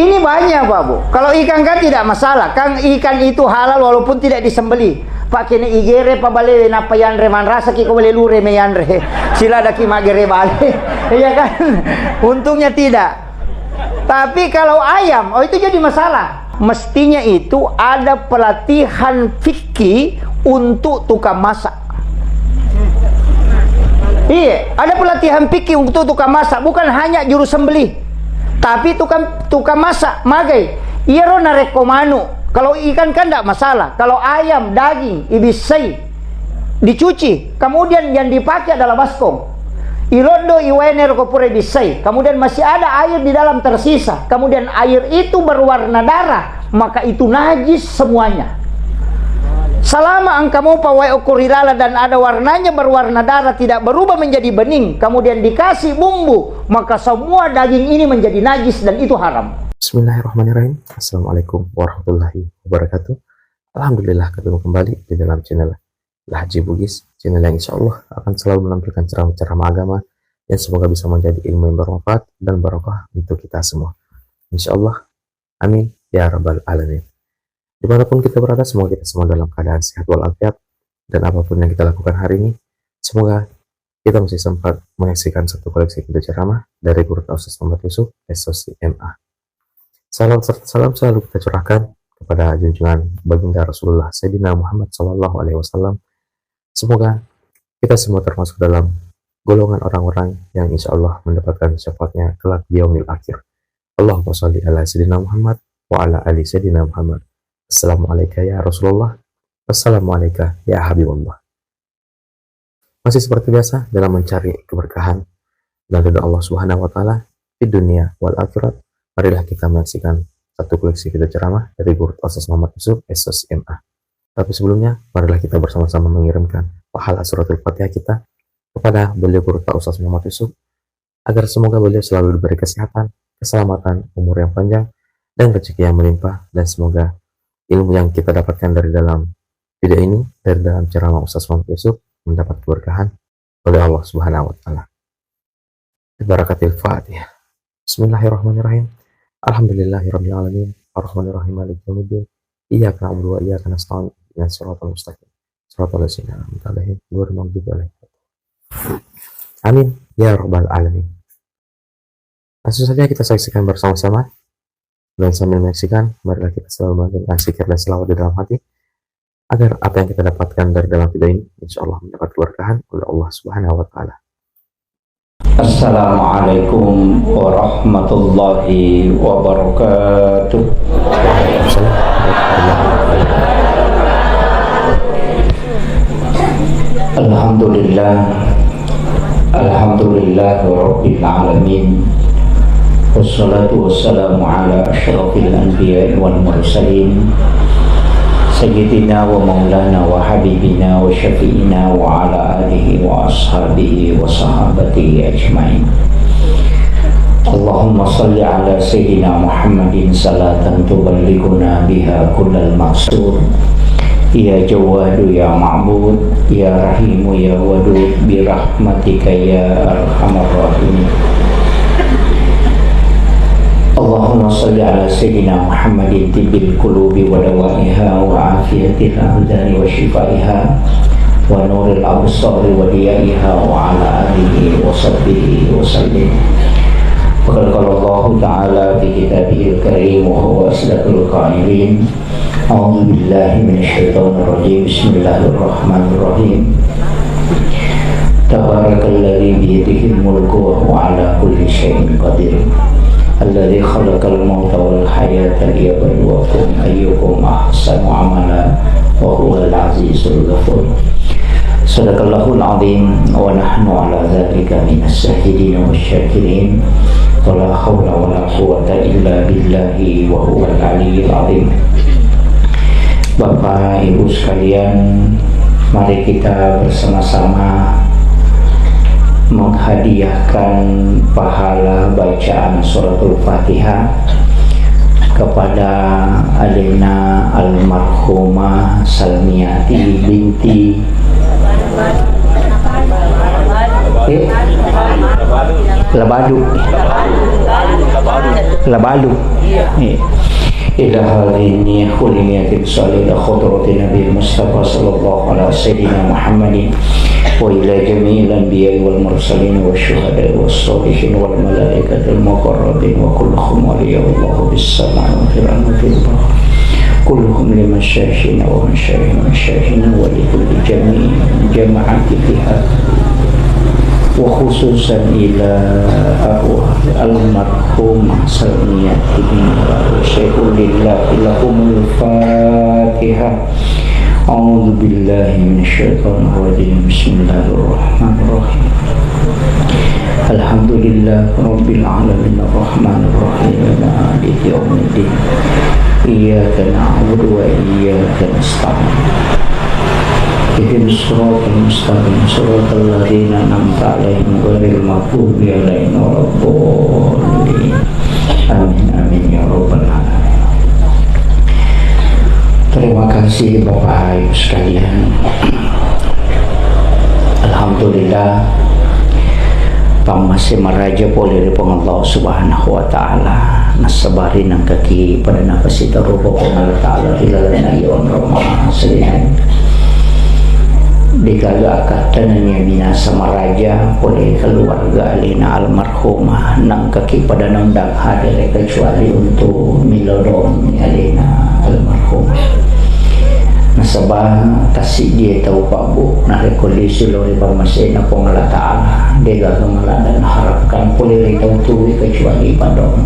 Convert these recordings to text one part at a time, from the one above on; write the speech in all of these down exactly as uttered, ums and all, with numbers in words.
Ini banyak, Pak Bu. Kalau ikan kan tidak masalah, kan ikan itu halal walaupun tidak disembelih. Pak, kene igere pabalewe, nappa yanre manrasaki ko bale lure me yanre. Siladaki magere bale. Iya kan? Untungnya tidak. Tapi kalau ayam, oh, itu jadi masalah. Mestinya itu ada pelatihan fikih untuk tukang masak. Iya, ada pelatihan fikih untuk tukang masak, bukan hanya juru sembelih, tapi tukang, tukang masak, magai. Iyaro narekko manu, kalau ikan kan ndak masalah, kalau ayam, daging, ibissai, dicuci, kemudian yang dipakai adalah baskom. Iloddo iwae nero ko pura ibissai, kemudian masih ada air di dalam tersisa, kemudian air itu berwarna darah, maka itu najis semuanya. Selama engkau mau pawai okko ri lala dan ada warnanya berwarna darah, tidak berubah menjadi bening, kemudian dikasih bumbu, maka semua daging ini menjadi najis dan itu haram. Bismillahirrahmanirrahim. Assalamualaikum warahmatullahi wabarakatuh. Alhamdulillah, ketemu kembali di dalam channel Lahji Bugis, channel yang insya Allah akan selalu menampilkan ceramah-ceramah agama yang semoga bisa menjadi ilmu yang bermanfaat dan barokah untuk kita semua. Insya Allah. Amin ya rabbal alamin. Dimanapun kita berada, semoga kita semua dalam keadaan sehat walafiat, dan apapun yang kita lakukan hari ini, semoga kita masih sempat menyaksikan satu koleksi video ceramah dari Guru Ustaz Muhammad Yusuf, S O C M A. Salawat serta salam selalu kita curahkan kepada junjungan baginda Rasulullah Sayyidina Muhammad sallallahu alaihi wasallam. Semoga kita semua termasuk dalam golongan orang-orang yang insya Allah mendapatkan syafaatnya kelak di yaumil akhir. Allahumma sholli ala Sayyidina Muhammad wa ala ali Sayyidina Muhammad. Assalamualaikum ya Rasulullah. Assalamualaikum ya Habibullah. Masih seperti biasa dalam mencari keberkahan dan ridha Allah Subhanahu wa Ta'ala di dunia wal akhirat, marilah kita menyaksikan satu koleksi video ceramah dari Guru Ustaz Muhammad Yusuf, S O C M A. Tapi sebelumnya, marilah kita bersama-sama mengirimkan pahala suratul Fatihah kita kepada beliau Guru Ustaz Muhammad Yusuf, agar semoga beliau selalu diberi kesehatan, keselamatan, umur yang panjang, dan rezeki yang melimpah, dan semoga ilmu yang kita dapatkan dari dalam video ini, dari dalam ceramah Ustaz Muhammad Yusuf, mendapat keberkahan oleh Allah Subhanahu wa Ta'ala. Barakatil Fatihah. Bismillahirrahmanirrahim. Alhamdulillahirabbil alamin. Arrahmanirrahim. Maliki yaumiddin. Iyyaka na'budu wa iyyaka nasta'in. Ihdinas siratal mustaqim. Siratal ladzina an'amta 'alaihim ghairil maghdubi 'alaihim. Amin ya rabbal alamin. Langsung saja kita saksikan bersama-sama. Dan sambil menyaksikan, marilah kita selalu melantunkan zikir dan selawat di dalam hati, agar apa yang kita dapatkan dari dalam video ini, insya Allah mendapat keberkahan oleh Allah Subhanahu wa Ta'ala. Assalamualaikum warahmatullahi wabarakatuh. Alhamdulillah. Alhamdulillah Rabbil Alamin. Wassalatu wassalamu ala asyrafil anbiya'i wal mursalin, Sayyidina wa maulana wa habibina wa syafi'ina wa ala alihi wa ashabihi wa sahabatihi ajma'in. Allahumma salli ala Sayyidina Muhammadin salatan tuballighuna biha kullal maqsud. Ya Jawwadu ya Ma'bud, ya Rahimu ya Wadud, birahmatika ya arhamar rahimin. Allahumma salli ala Sayyidina Muhammadin tibbil qulubi wa dawaiha wa afiyatil abdani wa shifaiha wa nuril absari wa diyaiha wa ala alihi wa sahbihi wa sallim. Wa qad qala Allahu ta'ala fi kitabihil karim wa huwa asdaqul qailin. A'udzu billahi minasy syaithanir rajim. Bismillahirrahmanirrahim. Tabarakalladzi biyadihil mulku wa huwa ala kulli syai'in qadir. Alladzi khalaqal mauta wal hayata liyabluwakum ayyukum ahsanu amala wa huwal azizul ghafur. Sadaqallahul azim wa nahnu ala dzalika minas syahidin wasy syakirin. Wa la haula wa la quwwata illa billahi wa huwal aliyyil azim. Bapak Ibu sekalian, mari kita bersama-sama menghadiahkan pahala bacaan suratul Fatihah kepada alena almarhumah Salmiati binti Eh? Labadu. Labalu. Eh. إلى هذه النية كل نية صالحة إلى حضرة النبي المصطفى صلى الله على سيدنا محمد وإلى جميع الأنبياء والمرسلين والشهداء والصالحين والملائكة المقربين وكلهم أولياء الله بالسماء وفي الأرض وفي البحر. كلهم لمشايخنا ومشايخ مشايخنا ولكل جميع جماعة في هذا، وخصوصا إلى أرواح المرحومة سلمية بنت شيخ لله. لهم الفاتحة. أعوذ بالله من الشيطان الرجيم. بسم الله الرحمن الرحيم. الحمد لله رب العالمين، الرحمن الرحيم، مالك يوم الدين. إياك نعبد وإياك نستعين. اهدنا الصراط المستقيم، صراط الذين أنعمت عليهم غير المغضوب عليهم ولا الضالين. Amin, amin, ya rabbal alamin. Terima kasih, Bapak Ibu sekalian. Alhamdulillah, pammase maraja pole ri Puang Allah Subhanahu wa Ta'ala. Nasabari nangkaki pada napasitarupa Puang Allah Ta'ala ri lalenna iya onrong masellinna. Degaga akkatta nennia minasa maraja pole keluarga alena almarhumah, nangkaki pada naundang hadere kecuali untuk milodong alena almarhumah. Nasaba tassiddi tau pabbu narekko lisu lao ri pammasena Puang Allah Ta'ala, degaga maladde naharapkan pole ri tau tuwe kecuali padong.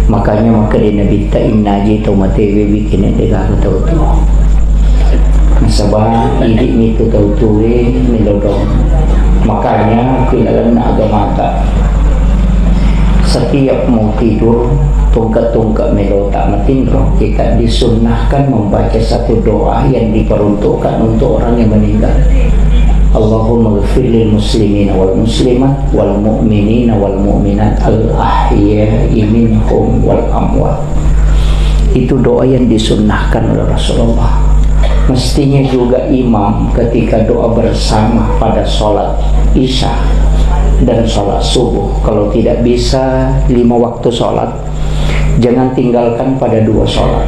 Makanya makkeda Nabitta, innaji tau matewe wikine degaga tau tuo. Nasaba idi mitu tau tuwe milodong. Makanya ku ilalenna agamata, setiap mau tidur, tungke-tungke melota matinro, kita disunnahkan membaca satu doa yang diperuntukkan untuk orang yang meninggal. Allahumma ghfir lil muslimina wal muslimat wal mu'minina wal mu'minat al ahya'i minhum wal amwat. Itu doa yang disunnahkan oleh Rasulullah. Mestinya juga imam ketika doa bersama pada sholat Isya dan sholat subuh, kalau tidak bisa lima waktu sholat, jangan tinggalkan pada dua sholat,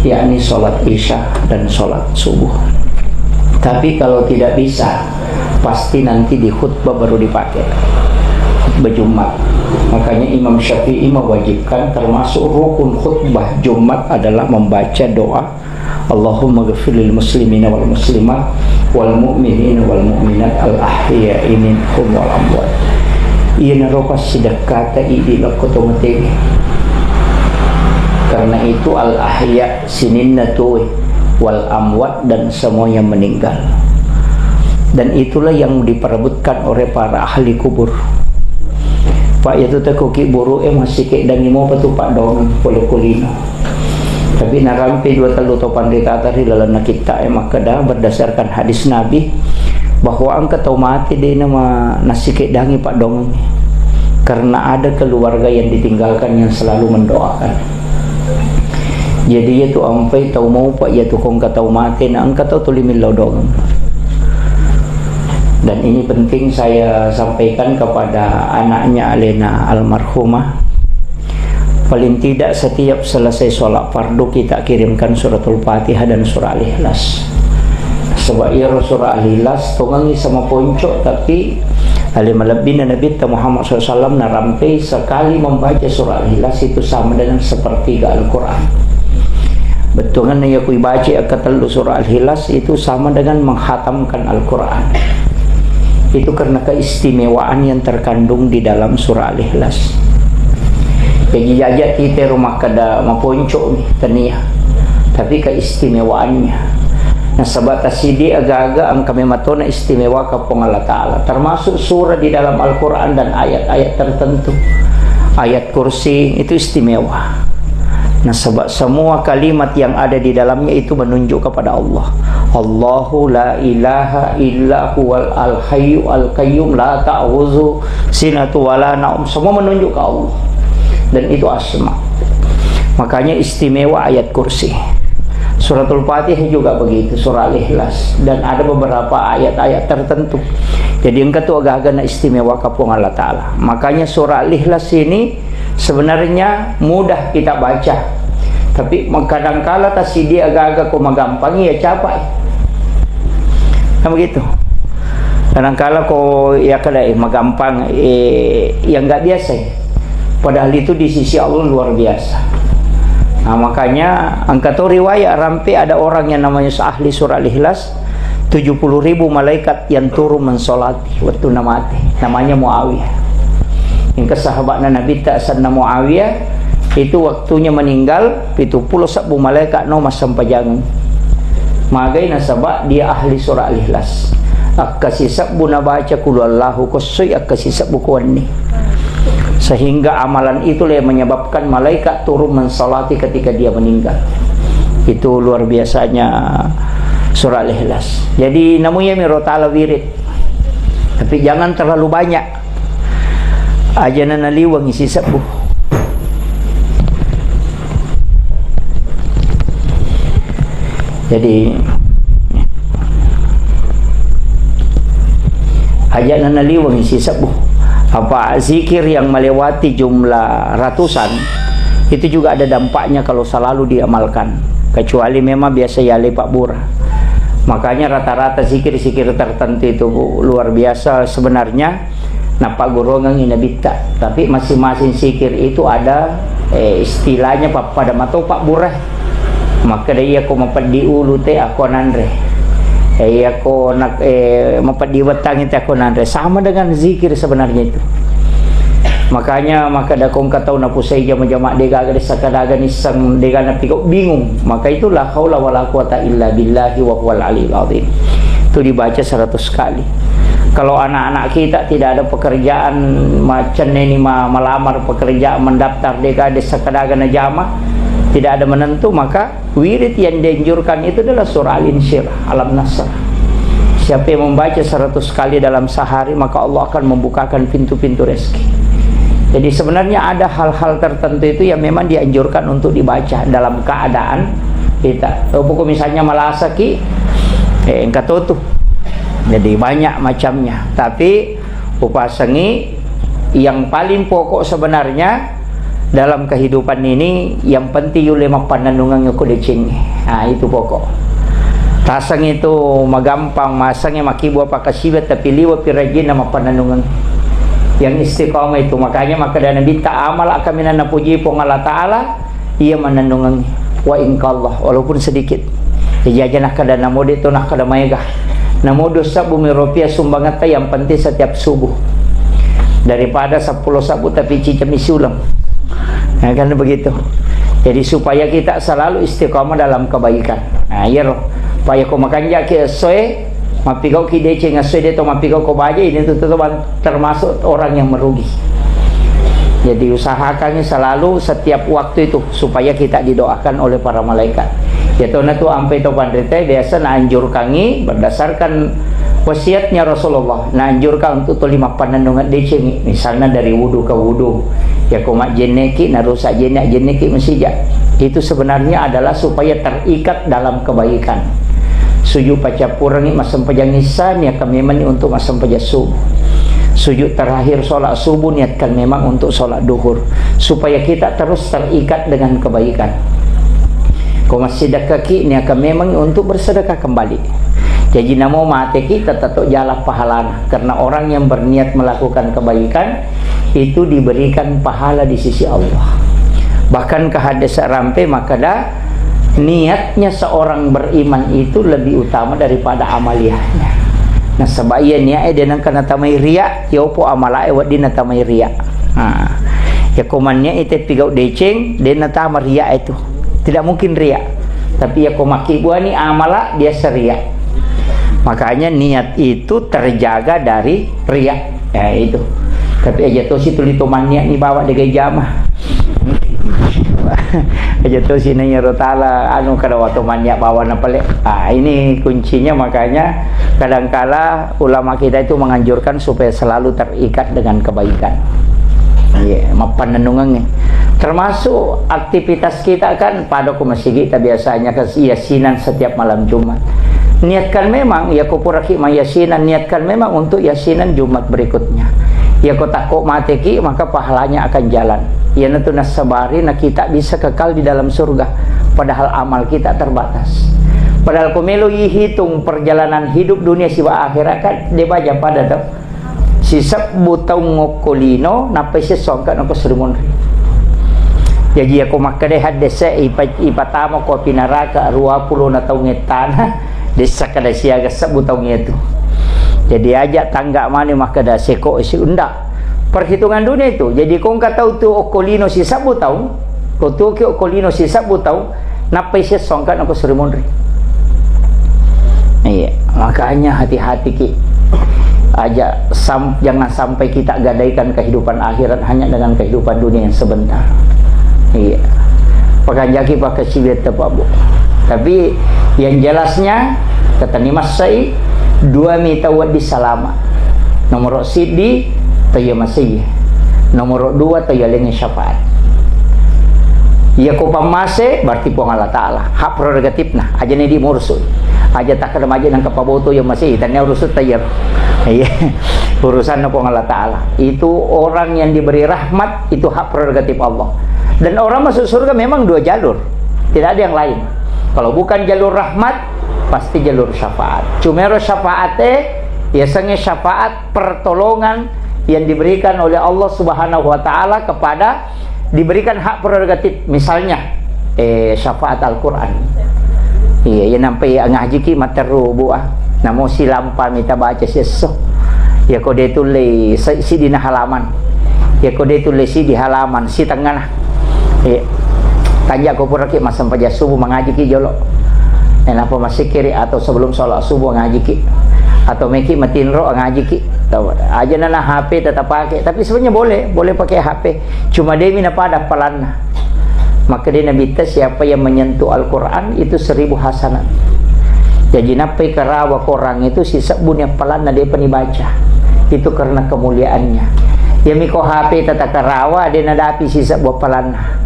yakni sholat Isya dan sholat subuh. Tapi kalau tidak bisa, pasti nanti di khutbah baru dipakai. Khutbah Jumat. Makanya Imam Syafi'i mewajibkan, termasuk rukun khutbah Jumat adalah membaca doa, "Allahumma ghfir lil muslimina wal muslimat wal mu'minina wal mu'minat al ahya'i minhum wal amwat." Iyanaro passidekkata idi lokko to matewe. Karena itu al ahya sininna tuwe, wal amwat, dan semua yang meninggal. Dan itulah yang diperebutkan oleh para ahli kubur. Pak, iya tu teko ki buru e masih ke dangi mo patu pak dong pole kulino. Tapi narampe dua tellu tau panritata ri lalenna kitta e makkeda berdasarkan hadis Nabi bahwa engka tau mate de nama nasi ke dangi pak dong karena ada keluarga yang ditinggalkan yang selalu mendoakan. Jadi, iya tu ampai tau maupa, iya tu kongka tau mate, na engka tau tuli millau doang. Dan ini penting saya sampaikan kepada anaknya alena almarhumah. Paling tidak setiap selesai sholat fardu kita kirimkan suratul Fatihah dan surah Al-Ikhlas. Sebab iyaro surah Al-Ikhlas tongengi sama ponco, tapi ale malebbina Nabitta Muhammad sallallahu alaihi wasallam narampei sekali membaca surah Al-Ikhlas itu sama dengan sepertiga Al-Quran. Bettuanganna iya ku ibaca akkatellu surah Al-Ikhlas itu sama dengan menghatamkan Al-Quran. Itu karena keistimewaan yang terkandung di dalam surah Al-Ikhlas. Jadi jaja tite rumah kada maponco mi tania. Tapi keistimewaannya. Nasaba tasidi aga-aga engka memang tona istimewa ka Puang Allah Ta'ala. Termasuk surah di dalam Al-Quran dan ayat-ayat tertentu. Ayat kursi itu istimewa. Nasaba semua kalimat yang ada di dalamnya itu menunjuk kepada Allah. Allahu la ilaha illa huwal al hayyu al qayyum la ta'khudzuhu sinatu wala naum. Semua menunjuk ke Allah. Dan itu asma. Makanya istimewa ayat kursi. Suratul Fatihah juga begitu, surah Al-Ikhlas, dan ada beberapa ayat-ayat tertentu. Jadi engka tu agaga na istimewa ka Puang Allah Ta'ala. Makanya surah Al-Ikhlas ini sebenarnya mudah kita baca. Tapi kadangkala tasidi agaga ko magampang ya capai. Kan begitu. Kadangkala ko ya kada eh, magampang eh, yang nggak biasa ya. Padahal itu di sisi Allah luar biasa. Nah, makanya engka to riwayat rampe ada orang yang namanya ahli surah Al-Ikhlas, tujuh puluh ribu malaikat yang turun mensolati waktu namate. Namanya Muawiyah. Yang ke sahabatnya Nabi tak sana Muawiyah itu waktunya meninggal, pitu pulo sebbu malaikat no massempajang. Magai nasaba dia ahli surah Al-Ikhlas. Akkasi sebbu nabaca kulu Allahu kossoi akkasi sebbu kuanni. Sehingga amalan itulah yang menyebabkan malaikat turun mensalati ketika dia meninggal. Itu luar biasanya surah Al-Ikhlas. Jadi namu ya miro ta'ala wirid. Tapi jangan terlalu banyak. Aja na naliweng isi sebbu. Jadi aja na naliweng isi sebbu. Apa zikir yang melewati jumlah ratusan itu juga ada dampaknya kalau selalu diamalkan. Kecuali memang biasa ya lepak bura. Makanya rata-rata zikir-zikir tertentu itu luar biasa sebenarnya. Nappagguruangengngi nabitta. Tapi masing-masing zikir itu ada eh, istilahnya pappada matopa burah. Makkeda iya ko mapeddi ulu te aku nanre. Eh, iya ko nak eh, mapeddi wetang te aku nanre. Sama dengan zikir sebenarnya itu. Makanya makkeda ko engka tau napusai jama-jama degaga desa kadaga nisseng dega napiko bingung. Maka itu la haula wala quwata illa billahi wa huwal aliyul azim. Itu dibaca seratus kali. Kalau anak-anak kita tidak ada pekerjaan, macenne ini ma- melamar pekerjaan, mendaftar deka desa kadaga najama, tidak ada menentu, maka wirid yang dianjurkan itu adalah surah Al-Insyirah, Alam Nasr. Siapa yang membaca seratus kali dalam sehari, maka Allah akan membukakan pintu-pintu rezeki. Jadi sebenarnya ada hal-hal tertentu itu yang memang dianjurkan untuk dibaca dalam keadaan kita. Pokok misalnya malasaki, eh, engka totu. Jadi banyak macamnya. Tapi upasangi yang paling pokok sebenarnya dalam kehidupan ini, yang penting yule mappannennungeng ko deceng. Nah, itu pokok. Taseng itu magampang, masangi makibu apa kasiba, tapi liwa pirajinna mappannennungeng. Yang istiqomah itu, makanya maka dana bitta amala kaminang napuji Puang Allah Ta'ala, iya mannennungengngi wa inkallah, walaupun sedikit. Jadi aja nakkada namo de to nakkada maega. Namo dua sebbu mi rupiah sumbangetta yang penting setiap subuh. Daripada sepuluh sebbu tapi cicami siuleng. Ya kan begitu. Jadi supaya kita selalu istiqomah dalam kebaikan. Nah, iya ro. Paya ko makanja ki essoe, mappigau ki deceng essoe de to mappigau ko baja, ini tuh termasuk orang yang merugi. Jadi usahakan selalu setiap waktu itu supaya kita didoakan oleh para malaikat. Ya tona tu ampe to panrita biasa naanjurkangi berdasarkan wasiatnya Rasulullah. Naanjurkan untuk tuli mappannennungeng decengi, misalnya dari wudu ke wudu. Ya ko majjenneki narusak jenne jenneki masija. Itu sebenarnya adalah supaya terikat dalam kebaikan. Sujud pacappurengi massempajang isya niakan memang untuk massempajang subuh. Sujud terakhir sholat subuh niatkan memang untuk sholat duhur. Supaya kita terus terikat dengan kebaikan. Ko massidekaki niakan memang untuk bersedekah kembali. Jadi namo mateki tetap jalan pahalana. Karena orang yang berniat melakukan kebaikan itu diberikan pahala di sisi Allah. Bahkan ke hadis rampe makada niatnya seorang beriman itu lebih utama daripada amaliyahnya. Nasaba iya niat e de nengka natamai riya, yopo amala e wedding natamai riya. Nah, ya komannya itu pigau deceng, de natama riya itu. Tidak mungkin riya. Tapi ya ko makkibuani amala biasa riya. Makanya niat itu terjaga dari riya. Ya itu. Tapi aja tosi tuli to manniat ni bawa degai jama. Aja tosi na iyaro tala anu kada wato manniat bawa na pale. Ah, ini kuncinya makanya kadangkala ulama kita itu menganjurkan supaya selalu terikat dengan kebaikan. Iya, mappannennungeng. Termasuk aktivitas kita kan pada ko masigi ta biasanya ke yasinan setiap malam Jumat. Niatkan memang, ya ko puraki mayyasinan, niatkan memang untuk yasinan Jumat berikutnya. Ya ko takko mateki, maka pahalanya akan jalan. Iyanatu nassabari na kita bisa kekal di dalam surga, padahal amal kita terbatas. Padahal ko melo ihitung perjalanan hidup dunia siba akhirat kan, de baja pada to. Sisebbu taung okko lino, nappai siesso engka nako suri munri. Jaji, ako makkedai haddese, ipa-, ipatama ko api naraka ruapulona taung ettana, dessa kada siaga sebbu taung itu. Jadi, aja tangga mani makkeda seko isi, unda. Perhitungan dunia itu. Jadi, ko engka tau tu okko lino sisebbu taung, ko tuki okko lino sisebbu taung, nappai siesso engka nako suri munri. Iya, makanya hati-hati ki. Aja sam-, jangan sampai kita gadaikan kehidupan akhirat hanya dengan kehidupan dunia yang sebentar. Iya. Pakanjaki pakai sibet tepa, Bu. Tapi yang jelasnya, kata ni massai, dua mita wadi salama. Nomor siddi, taya masai. Nomor dua, taya lengi syafaat. Iya ko pammase, berarti Puang Allah Ta'ala. Hak prerogatifna. Aja ni di mursu. Aja tak ada maja nang kepaboto yang masih. Tanya urusut tayar. Iya. Urusanna Puang Allah Ta'ala. Itu orang yang diberi rahmat, itu hak prerogatif Allah. Dan orang masuk surga memang dua jalur. Tidak ada yang lain. Kalau bukan jalur rahmat, pasti jalur syafaat. Cuma ero syafaat, eh, ya sange syafaat pertolongan yang diberikan oleh Allah Subhanahu wa Ta'ala kepada, diberikan hak prerogatif, misalnya, eh, syafaat Al-Quran. Iya, iya, nampai ngaji ki matteru, Bu, ah. Namo silampa mita baca siesso. Ya, ko de tulle si-, sidina halaman. Ya, ko de tulle sidi halaman, sitengana. Iya. Tanja ko puraki massempajang subuh, mangaji ki jolo. Eh, napa massikkiri atau sebelum sholat subuh ngaji ki. Atau meki matinro ngaji ki. Tahu, aja nana H P tetap pakai. Tapi sebenarnya boleh, boleh pakai H P. Cuma demi napada palanna. Maka dia Nabi ta, siapa yang menyentuh Al-Quran itu seribu hasanat. Jadi nappai karawa korang itu sisebbu ni appalanna depa ni baca. Itu karena kemuliaannya. Ya miko H P tata karawa, de nadapi sisebbu appalanna.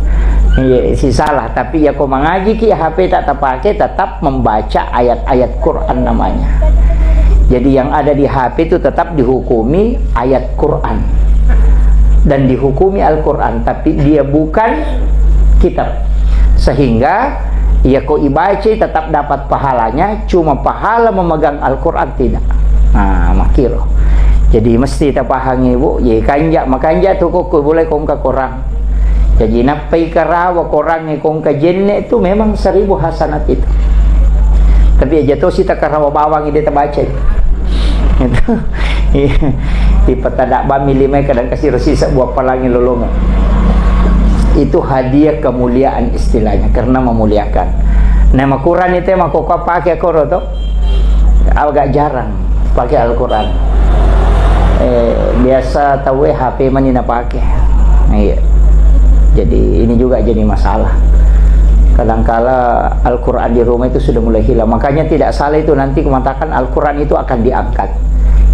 Iya, sisalah. Tapi ya ko mangaji ki H P tak tapake, tetap membaca ayat-ayat Quran namanya. Jadi yang ada di H P itu tetap dihukumi ayat Quran dan dihukumi Al-Quran, tapi dia bukan kitab. Sehingga ya ko ibaca tetap dapat pahalanya, cuma pahala memegang Al-Quran tidak. Nah, makiro. Jadi mesti tapahangi, Bu. Ye kanja, makanja tu ko, ko boleh kongka korang. Jadi nappai karawa korangnge kongka jenne tu memang seribu hasanat itu. Tapi aja tosi takarawa bawang ide tabaca. Itu. Iya. Ipatada bami lima kadang kasih resi sebuah palangi lolongan. Itu hadiah kemuliaan istilahnya karena memuliakan. Nah, makurani te mako pakai koro to. Agak jarang pakai Al-Quran. Eh, biasa tahu eh H P mani napake. Iya. Jadi ini juga jadi masalah. Kadangkala Al-Quran di rumah itu sudah mulai hilang. Makanya tidak salah itu nanti kumatakan Al-Quran itu akan diangkat.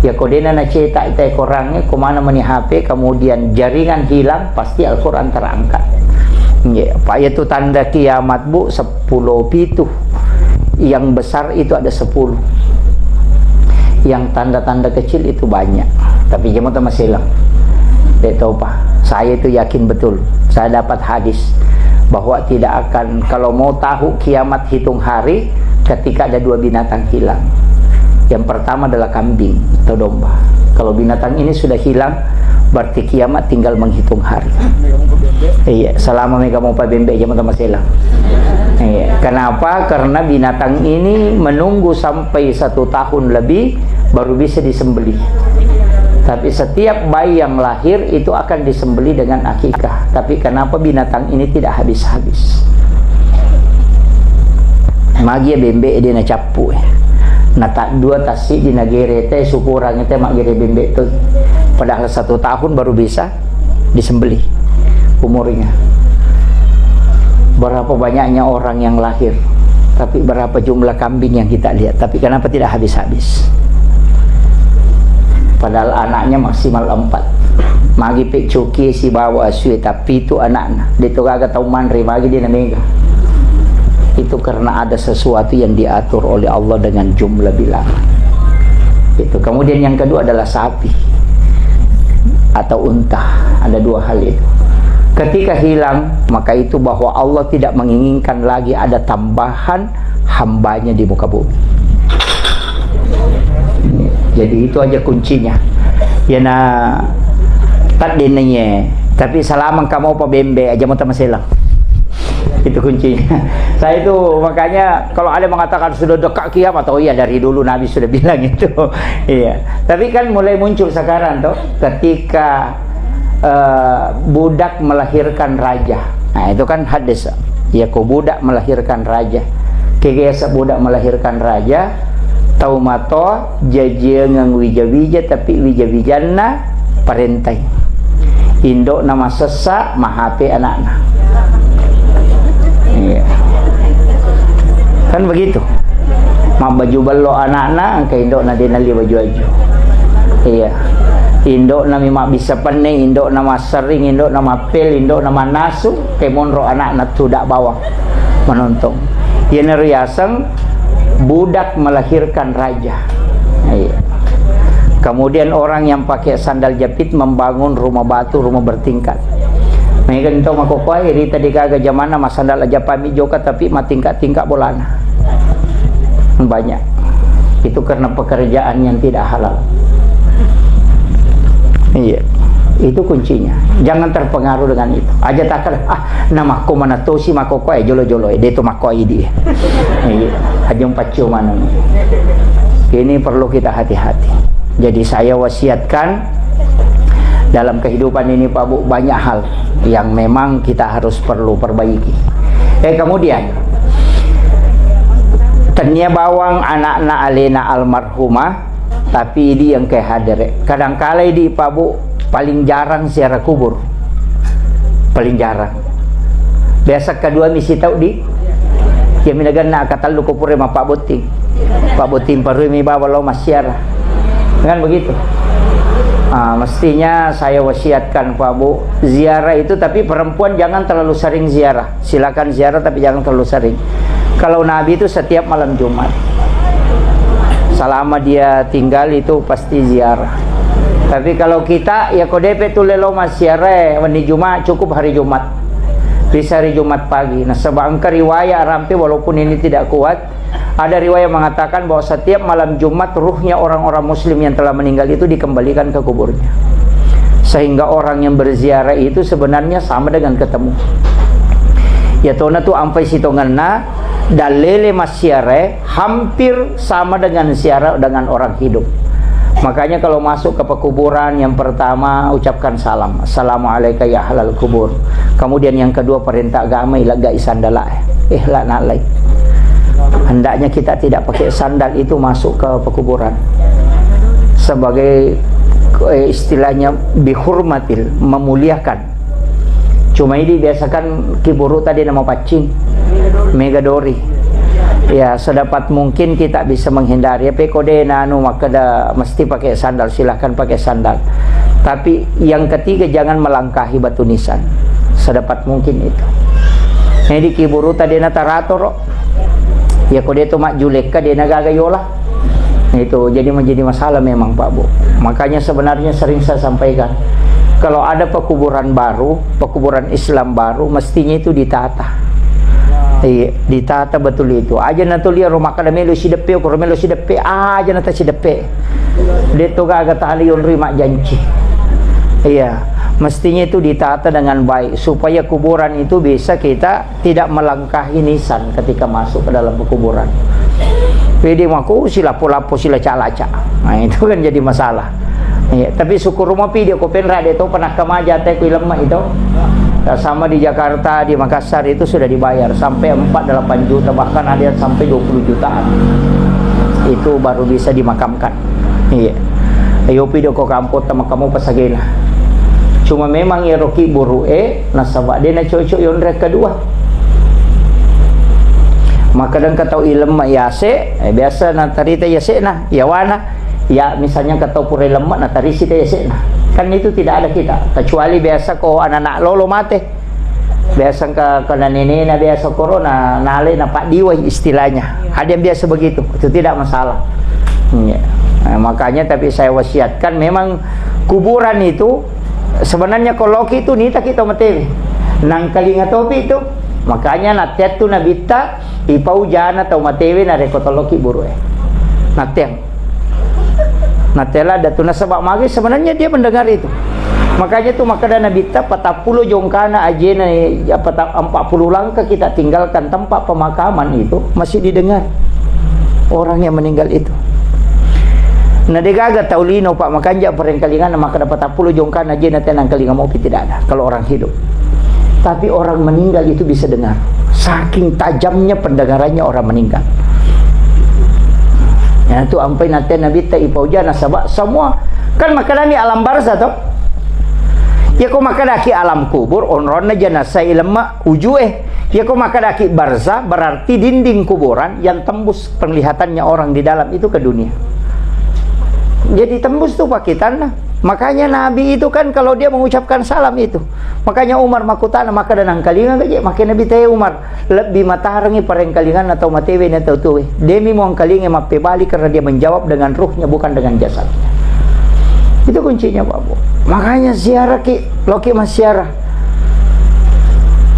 Ya kodena nacetak itu korangnya, kemana mani H P, kemudian jaringan hilang, pasti Al-Quran terangkat. Iya, Pak, itu tanda kiamat, Bu, sepuluh pitu. Yang besar itu ada sepuluh. Yang tanda-tanda kecil itu banyak. Tapi jemata maselang. Dek topa. Saya itu yakin betul. Saya dapat hadis bahwa tidak akan, kalau mau tahu kiamat hitung hari, ketika ada dua binatang hilang. Yang pertama adalah kambing atau domba. Kalau binatang ini sudah hilang, berarti kiamat tinggal menghitung hari. Iya, selama mega mau pabembe jemata maselang. Iya, kenapa? Karena binatang ini menunggu sampai satu tahun lebih baru bisa disembelih. Tapi setiap bayi yang lahir itu akan disembelih dengan akikah. Tapi kenapa binatang ini tidak habis-habis? Magi ya bembe dia nacappu, eh. Nata dua tasi di nagere te syukurang te maggere bembe tu. Padahal satu tahun baru bisa disembelih umurnya. Berapa banyaknya orang yang lahir, tapi berapa jumlah kambing yang kita lihat, tapi kenapa tidak habis-habis? Padahal anaknya maksimal empat. Magi peccoki sibawa asue, tapi itu anakna. Deto gaga tau manre, magi dia namega. Itu karena ada sesuatu yang diatur oleh Allah dengan jumlah bilangan. Itu. Kemudian yang kedua adalah sapi atau unta. Ada dua hal itu. Ketika hilang, maka itu bahwa Allah tidak menginginkan lagi ada tambahan hambanya di muka bumi. Jadi itu aja kuncinya. Ya na taddenna ye. Tapi salamang kamu apa bembe aja mau tamaselang. Itu kuncinya. Saya itu makanya kalau ada mengatakan sudah dekat kiamat, oh iya, dari dulu Nabi sudah bilang itu. Iya. Tapi kan mulai muncul sekarang tuh, ketika eh, budak melahirkan raja. Nah, itu kan hadis. Ya, ko budak melahirkan raja. Kegesa budak melahirkan raja, tau mato jajiengeng wija-wija, tapi wija-wijanna parentai. Indokna masessa, mahape anakna. Iya. Kan begitu. Mabbaju bello anakna, engka indokna de nalli baju-baju. Iya. Indokna mi mabbissa penne, indokna massering, indokna mappel, indokna mannasu, ke monro anakna tudak bawang manontong. Iyanaro yaseng budak melahirkan raja. Iya. Kemudian orang yang pakai sandal jepit membangun rumah batu, rumah bertingkat. Mega to makkokkoe, rita degaga jamanna massandal aja pami joka, tapi matingkat-tingkat bolana. Banyak. Itu karena pekerjaan yang tidak halal. Iya. Itu kuncinya. Jangan terpengaruh dengan itu. Aja takal, ah, namakko mana tosi makkokkoe, jolo-jolo, eh, deto makko idi. Iya. Aja paccio maneng. Ini perlu kita hati-hati. Jadi saya wasiatkan, dalam kehidupan ini, Pak Bu, banyak hal yang memang kita harus perlu perbaiki. Eh, kemudian, tennia bawang anakna alena almarhumah, tapi idi yang ke hadere. Kadangkala idi, Pak Bu, paling jarang ziarah kubur. Paling jarang. Biasa kedua misi tau di, ya minaganna katellu ko pura mappabbotting. Pabbotting parui mi bawang lo massiara. Kan begitu. Ah, mestinya saya wasiatkan, Pak Bu, ziarah itu, tapi perempuan jangan terlalu sering ziarah. Silakan ziarah, tapi jangan terlalu sering. Kalau Nabi itu setiap malam Jumat, selama dia tinggal itu pasti ziarah. Tapi kalau kita, ya ko depe tu lelo massiara, eh, wenni Jumat, cukup hari Jumat. Bisa hari Jumat pagi. Nasaba engka riwayat rampe, walaupun ini tidak kuat, ada riwayat mengatakan bahwa setiap malam Jumat ruhnya orang-orang muslim yang telah meninggal itu dikembalikan ke kuburnya. Sehingga orang yang berziarah itu sebenarnya sama dengan ketemu. Ya tona tu ampai sitongenna, dalele massiara hampir sama dengan ziarah dengan orang hidup. Makanya kalau masuk ke pekuburan, yang pertama ucapkan salam. Assalamualaikum ya ahlal kubur. Kemudian yang kedua, perintah agama, ileggai sandala. Eh, la nalai. Hendaknya kita tidak pakai sandal itu masuk ke pekuburan. Sebagai, eh, istilahnya bihurmatil, memuliakan. Cuma ini biasakan kiburu tadi nama paccing. Mega dori. Ya, sedapat mungkin kita bisa menghindari. Apa kode nanu makkeda mesti pakai sandal, silahkan pakai sandal. Tapi yang ketiga, jangan melangkahi batu nisan. Sedapat mungkin itu. Jadi kiburu tadi na taratoro. Ya kode to majjulekka de na gaga yola. Itu jadi menjadi masalah memang, Pak Bu. Makanya sebenarnya sering saya sampaikan, kalau ada pekuburan baru, pekuburan Islam baru, mestinya itu ditata. Iya, ditata betul itu. Aja na tuli ro makkeda melo sideppe, ko melo sideppe, aja na ta sideppe. Deto gaga tali onroi majjanci. Iya, mestinya itu ditata dengan baik supaya kuburan itu bisa kita tidak melangkahi nisan ketika masuk ke dalam pekuburan. Pede mako silappo-lappo, silaca-laca. Nah, itu kan jadi masalah. Iya, tapi syukur mo pede ko penra de to pernah kemaja te ku ilemma itu. Sama di Jakarta, di Makassar itu sudah dibayar sampai empat delapan juta, bahkan ada yang sampai dua puluh jutaan. Itu baru bisa dimakamkan. Iya. Ayo pido ko kampota makamu pasagena. Cuma memang iyaro kiburu e nasaba de na cocok yonre kedua. Maka dan katau ilemma yase, eh, biasa na tarita yase na, yawana, ya misalnya katau pura ilemma na tarisi ta yase na. Kan itu tidak ada kita, kecuali biasa ko anak-anak lolo mate. Biasa ke, kena nenekna biasa corona, nale na paddiwai istilahnya. Ada yang biasa begitu, itu tidak masalah. Iya. Nah, makanya tapi saya wasiatkan memang kuburan itu sebenarnya ko loki itu nita kita matewe. Nangkalinga topi itu. Makanya natteang tu nabitta ipaujana tau matewe narekko toloki burue. Natteang. Natteang ladda tu nasaba magi sebenarnya dia mendengar itu. Makanya tu makkeda nabitta patappulo jongkana ajena, apa ta-, empat puluh langkah kita tinggalkan tempat pemakaman itu masih didengar orang yang meninggal itu. Na degaga tau lino, Pak, makanja parengkalinganna makkeda patappulo jongkana ajena tenang kalinga mopi tidak ada kalau orang hidup. Tapi orang meninggal itu bisa dengar. Saking tajamnya pendengarannya orang meninggal. Ya, tu ampai nate nabitta ipauja nasaba semua kan makkedami alam barzah to. Ya ko makkedaki alam kubur, onronna jenazah ilemma ujue. Ya ko makkedaki barzah berarti dinding kuburan yang tembus penglihatannya orang di dalam itu ke dunia. Jadi tembus tu pakitanna. Makanya Nabi itu kan kalau dia mengucapkan salam itu. Makanya Umar makutana, maka danang kalinga gaje, maka Nabi tanya Umar, lebih matarangi parengkalingan atau matewe na tau tuwe. Demi muang kalinga mappebali karena dia menjawab dengan ruhnya bukan dengan jasadnya. Itu kuncinya, Pak Bu. Makanya ziarah ki, loki massiarah.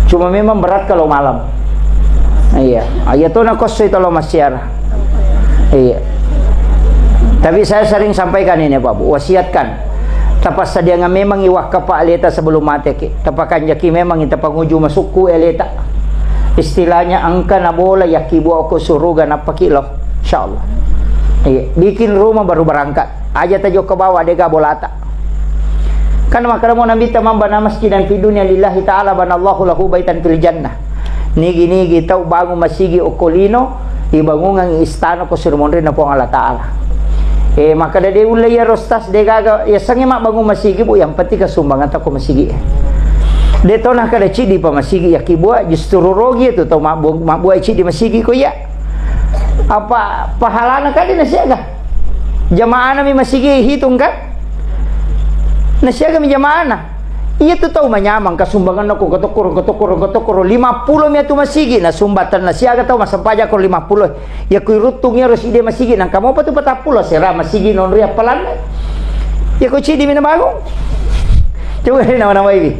Cuma memang berat kalau malam. Iya, iya tu nakosso itu lo massiarah. Iya. Tapi saya sering sampaikan ini, Pak Bu, wasiatkan. Tapassadiangan memang iwakka pa aleta sebelum mate ki. Tapakanjaki memang tapanguju masukku aleta. Istilahnya engka na bola yakki buah ko suruga nappaki lo. Insyaallah. Iya, bikin rumah baru berangkat. Aja tajokka bawa dega bolata. Kan makkeda mo Nabitta, "Man bana masjidan fid dunya lillahi ta'ala banallahu lahu baitan fil jannah." Nigi-nigi tau bangun masigi okko lino, ibangungang istana ko siro monrinna Puang Allah Ta'ala. Eh, makkeda de ulle iya rostas de gaga, yasengnge mabbangun masigi, Bu, yang penting kasumbangan tau ko masigi. De to nakkeda cidi pa masigi yakki buah, justru rogi itu tau mabbu-, mabbuai cidi masigi ko iya. Apa pahalana kali nasiaga? Jamaahna mi masigi hitung kan? Nasiaga mi jamaahna. Iya tu tau manyamang kasumbanganna ko gatokkoro, gatokkoro, gatokkoro. Lima puluh mi atu masigi nasumba, tenna siaga tau massempajang ko lima puluh. Ya kui ruttung iyaro side masigi nangka mopa tu patappulo sera masigi nonri appalanna. Ya ko cidi mi nabangung. Coba nama-namai.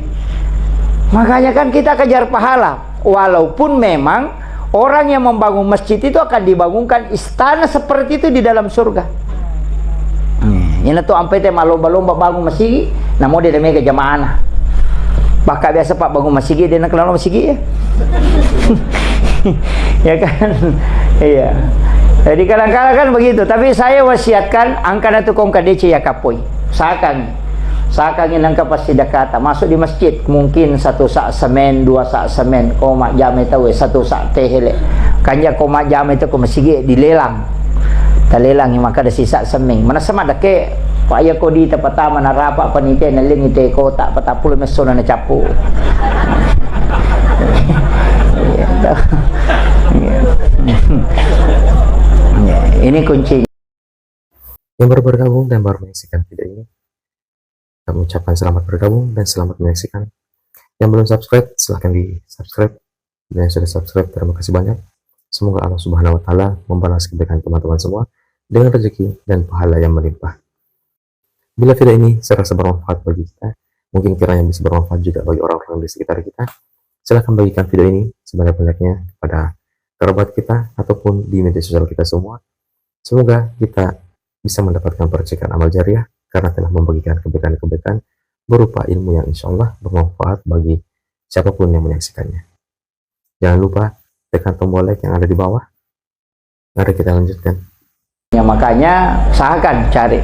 Makanya kan kita kejar pahala. Walaupun memang orang yang membangun masjid itu akan dibangunkan istana seperti itu di dalam surga. Hmm, ina tu ampai te malomba-lomba bangun masigi, namo de mega jamaahna. Bahkan biasa Pak bangun masigi, de nakenal masigi ya. Ya kan? Iya. Jadi kadang-kadang kan begitu. Tapi saya wasiatkan, angkana tu kongka dece ya kapoi. Usahakan. Usahakan nangka pasti dakata. Masuk di masjid, mungkin satu sak semen, dua sak semen. Ko majjama tau, eh, satu sak tehele. Kanja ko majjama itu ko masigi dilelang. Talelangi maka ada sisa semeng. Manessa madake, Pak, iya ko di tapatama narapa panitia nalengi te kota patappulo messona nacappu. Ini kuncinya. Yang baru bergabung dan baru menyaksikan video ini, kami ucapkan selamat bergabung dan selamat menyaksikan. Yang belum subscribe, silahkan di-subscribe. Dan yang sudah subscribe, terima kasih banyak. Semoga Allah Subhanahu wa Ta'ala membalas kebaikan teman-teman semua dengan rezeki dan pahala yang melimpah. Bila video ini serasa bermanfaat bagi kita, mungkin kiranya bisa bermanfaat juga bagi orang-orang di sekitar kita, silahkan bagikan video ini sebanyak-banyaknya kepada kerabat kita ataupun di media sosial kita semua. Semoga kita bisa mendapatkan percikan amal jariah karena telah membagikan kebaikan-kebaikan berupa ilmu yang insya Allah bermanfaat bagi siapapun yang menyaksikannya. Jangan lupa tekan tombol like yang ada di bawah. Mari kita lanjutkan. Ya, makanya usahakan cari.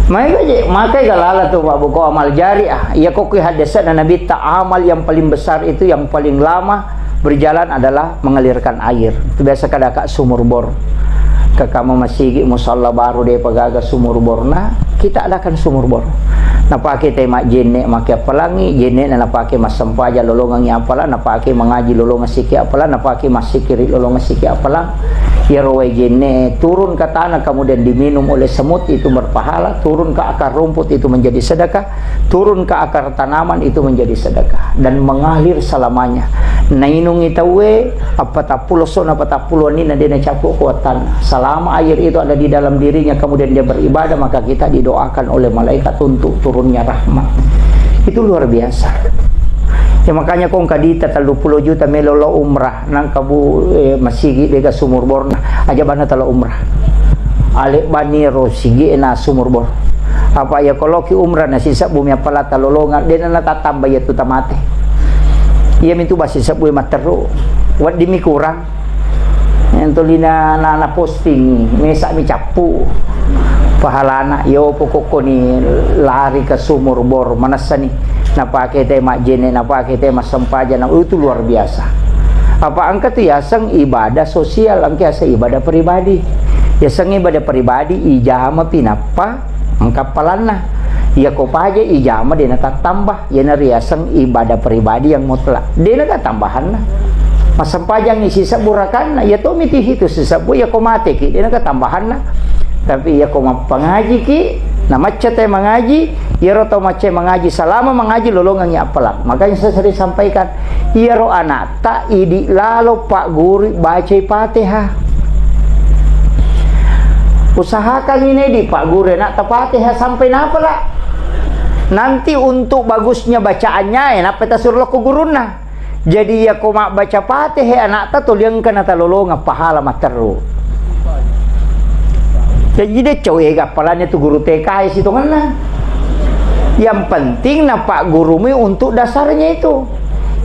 Maega je, makai galala tu, Pak, buku amal jariah. Iya, kok kui hadisna Nabi ta amal yang paling besar itu, yang paling lama berjalan adalah mengalirkan air. Itu biasa kada ka sumur bor. Ke kamu masigi musalla baru de pagaga sumur borna, kita adakan sumur bor. Napake te majjenne make appalangi, jenne na napake massempajang lolongangi appalang, napake mangaji lolongang siki appalang, napake massikiri lolongang siki appalang. Iyaro wae jenne turun ke tanah kemudian diminum oleh semut itu berpahala, turun ke akar rumput itu menjadi sedekah, turun ke akar tanaman itu menjadi sedekah, dan mengalir selamanya. Nainungi tauwe, appatappulo so, napatappulo ni na dena capuk kuatan. Selama air itu ada di dalam dirinya, kemudian dia beribadah, maka kita didoakan oleh malaikat untuk turunnya rahmat. Itu luar biasa. Ya, makanya kong kadita tellu pulo juta melo lo umrah, nang kabu, eh, masigi dega sumur borna, aja bana talo umrah. Ale bani ro sigi na sumur bor. Apa ya koloki umrah na sisa bumi apala talolonga, dena na tatamba ya tu tamate. Iya mintu basi sebbu materu. Waddi mi kurang. Yang tolina na, na posting, mesa mi cappu. Pahalana, yo pokokko ni lari ke sumur bor, manessa ni. Napake te majjene, napake te massempajang, na itu luar biasa. Apa engka tu yaseng ibadah sosial, engka yaseng ibadah pribadi. Yaseng ibadah pribadi, ijama pinappa, engka palanna. Iya ko paja ijama dena tattamba, iyana riaseng ibadah pribadi yang mutlak. Dena tatambahanna. Massempajang isi sebbu rakanna, iya to miti hitu sisebbu, iya ko mateki, dena tatambahanna. Tapi iya ko mappangajiki, na macca te mangaji, iyaro tau macca mangaji, selama mangaji lolongangi appalang. Makanya saya sering sampaikan, iyaro anakta idi lalo pagguru bacai Fatihah. Usahakan ini di pagguru anakta Fatihah sampai napala. Nanti untuk bagusnya bacaannya, eh, nappa tasuro ko gurunna. Jadi, iya ko mabbaca Fatihah anakta, toli engka natalolongang pahala matteru. Jadi, de cau ega appalannya tu guru T K sitongenna. Yang penting napaggurumi untuk dasarnya itu.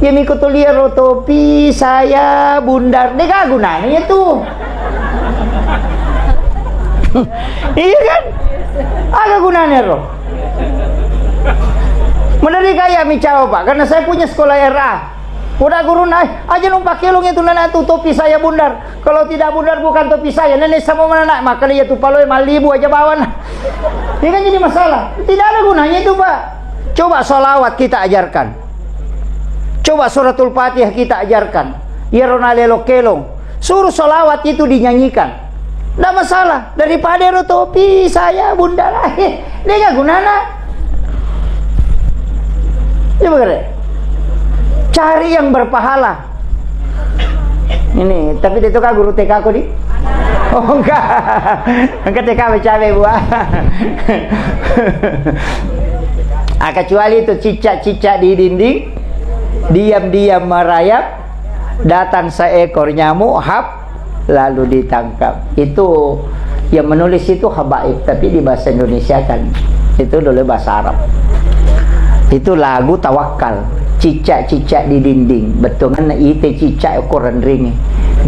Iya miko toli ero topi saya bundar, dega gunana iya tu. Iya kan? Aga gunana ero. Menari kaya mi cawa, Pak, karena saya punya sekolah R A. Udah guruna, eh, aja nu pakelong itu nana tu topi saya bundar. Kalau tidak bundar bukan topi saya. Nenek sama mana nak? Maka dia tu paloi malibu aja bawa nah. Ini kan jadi masalah. Tidak ada gunanya itu, Pak. Coba sholawat kita ajarkan. Coba suratul Fatihah kita ajarkan. Iyaro nalelo kelong. Suruh sholawat itu dinyanyikan. Nggak masalah. Daripada ero topi saya bundar. Dia nggak gunana. Coba kere. Cari yang berpahala. Ini, tapi itu kan guru T K aku di? Oh, enggak. Enggak T K cabe buah. Ah, kecuali itu cicak-cicak di dinding, diam-diam merayap, datang seekor nyamuk, hap, lalu ditangkap. Itu yang menulis itu habaib, tapi di bahasa Indonesia kan. Itu dulu bahasa Arab. Itu lagu tawakal. Cicak-cicak di dinding. Bettuanna ite cicak ko renring.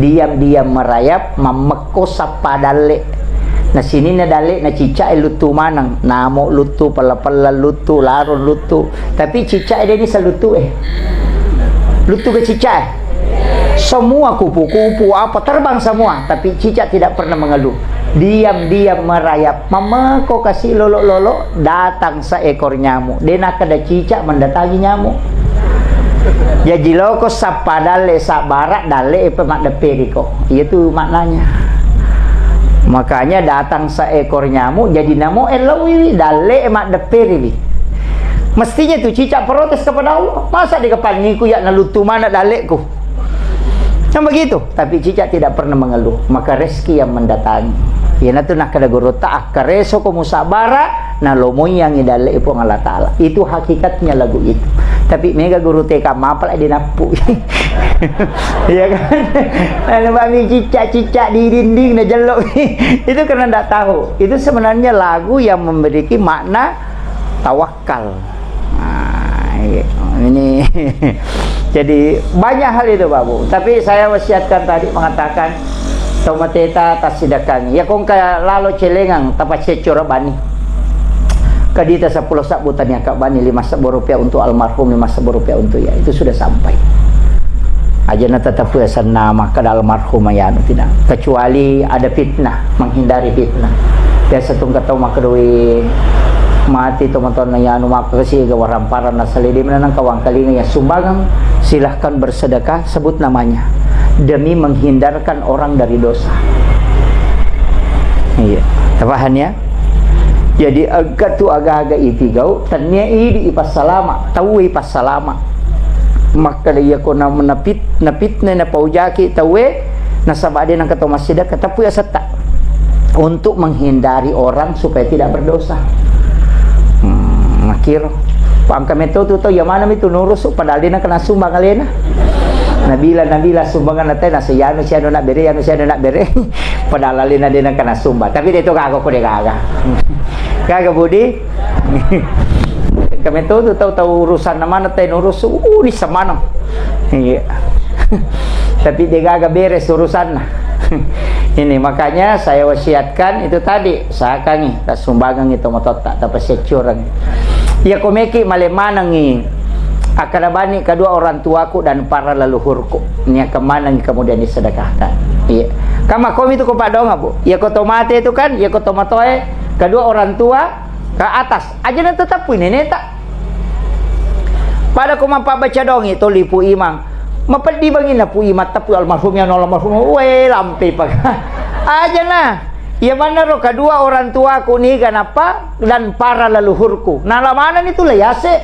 Diam-diam merayap, mammekko sappa dalle. Na sininna dalle na cicak e luttu maneng. Namo luttu, pella-pella luttu, larung luttu. Tapi cicak e deni saluttu e. Luttu ke cicak e. Semua kupu-kupu apa terbang semua, tapi cicak tidak pernah mengeluh. Diam-diam merayap. Mammekko kasi lolo-lolo, datang seekor nyamuk. De nakkeda cicak mendatangi nyamuk. Jaji loko sappa dalle sabbara, dalle e pe maddepperi ko. Iya tu maknanya. Makanya datang seekor nyamuk, jadi namo e lauiwi, dalle e maddepperiwi. Mestinya tu cicak protes kepada Allah. Masa dikepanniku ya naluttu mana dalleku? Kan begitu, tapi cicak tidak pernah mengeluh, maka rezeki yang mendatangi. Iyanatu nakkeda gurutta, akkareso ko musabara, nalomoiyangi dalle Puang Allah Ta'ala. Itu hakikatnya lagu itu. Tapi mega guru T K mapala dinappu. Iya kan? Lalu mami cicak-cicak di dinding na jello. Itu karena ndak tahu. Itu sebenarnya lagu yang memiliki makna tawakal. Nah, iya. Ini jadi banyak hal itu, Pak Bu. Tapi saya wasiatkan tadi mengatakan, tau mateta tassidakangi. Ya kongka lalo celengang tapaccecco rabani. Kadita seppulo sabbu tania kabani lima sebbu rupiah untuk almarhum, lima sebbu rupiah untuk ya. Itu sudah sampai. Aja na tetap ya senna makkeda almarhum ya anu tidak. Kecuali ada fitnah, menghindari fitnah. Biasa tungka tau makkedoi mati teman-teman ya anu makkesi ga waramparan na salede menang kawangkalinga ya sumbangan, silahkan bersedekah, sebut namanya. demi menghindarkan orang dari dosa. Iya, tapahan ya? Jadi, engka tu aga-aga ipigau, tennia idi ipassalama, tauwe ipassalama. Makkeda iyako na-, napit-, napitnai, napaujaki tauwe, nasaba de nengka to massidekka, teppu asetta. Untuk menghindari orang supaya tidak berdosa. Hmm, makkiro. Pangka metto tu tau, iya maneng mi tu nurusu, padahal de nengka nasumbang alena. Nabila, nabila sumbangan na te, nasa yanu sianu nak bere, yanu sianu nak bere. Padahal alena de nengka nasumbang. Tapi de to gaga ko de gaga. Gaga budi. Kami to tu tau-tau urusan na mana te nurusu, uh, ni semaneng. Iya. Tapi de gaga beres urusanna. Ini makanya saya wasiatkan itu tadi, sakangi, tasumbangangi tomatoatta, tapaseccurangi. Iya ko meki male manengi, akkeda bani kedua orang tuaku dan para leluhurku. Niakan manengi kemudian disedekahkan. Iya. Kama komi tu ko padonga, Bu. Iya ko to mate itu kan, iya ko to matoe, kedua orang tua ke atas. Aja na tetap neneta. Pada ko mappabbaca dongi toli Pu Imang. Mapeddi banginna Pu Imang, tapi almarhum ya almarhum. We, lampe pa. Aja na. Iya manaro kedua orang tuaku niga nappa dan para leluhurku. Nala manenni tu layase.